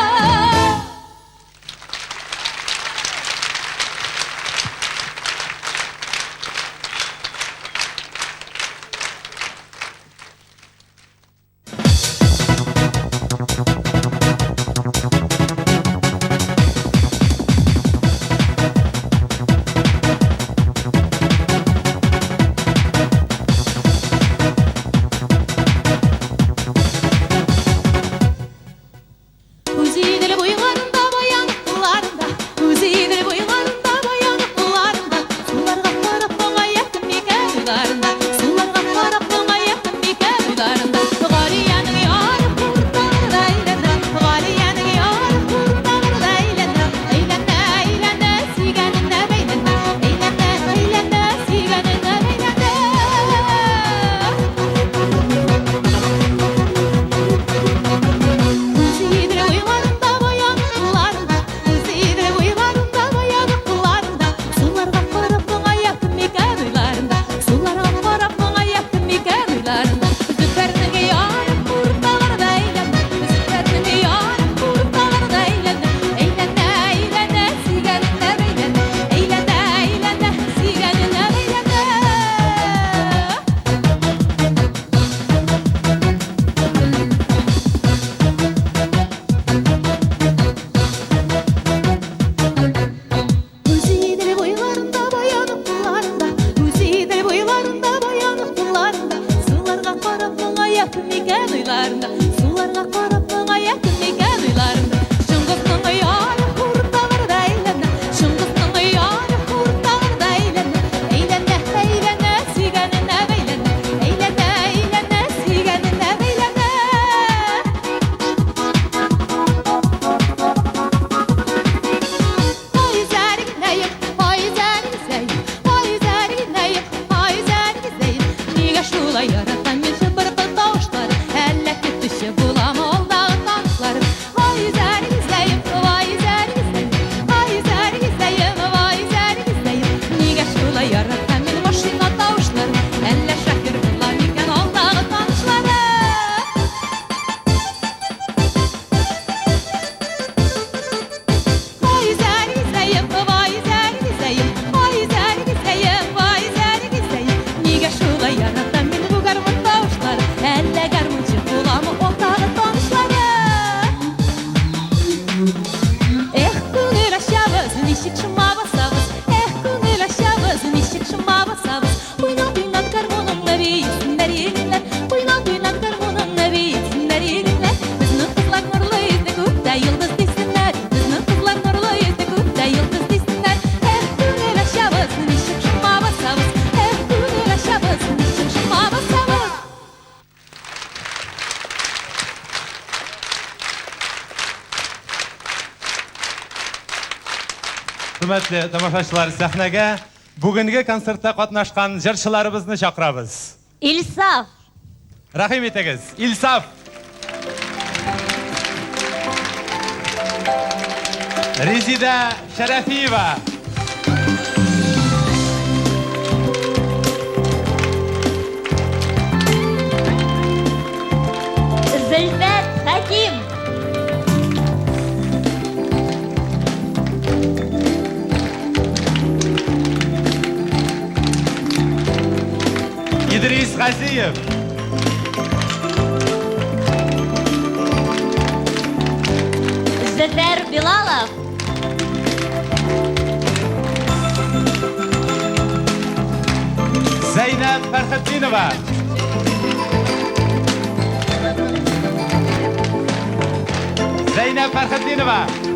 Хөрмәтле тамашачылар, сәхнәгә бүгенге концертта катнашкан җырчыларыбызны чакырабыз. Илсаф! Рәхим итегез, Илсаф! Резида Шәрәфиева! Зөлфәт Хәким! Идрис Газиев! Зөфәр Билалов! Зәйнәб Фәрхетдинова! Зәйнәб Фәрхетдинова!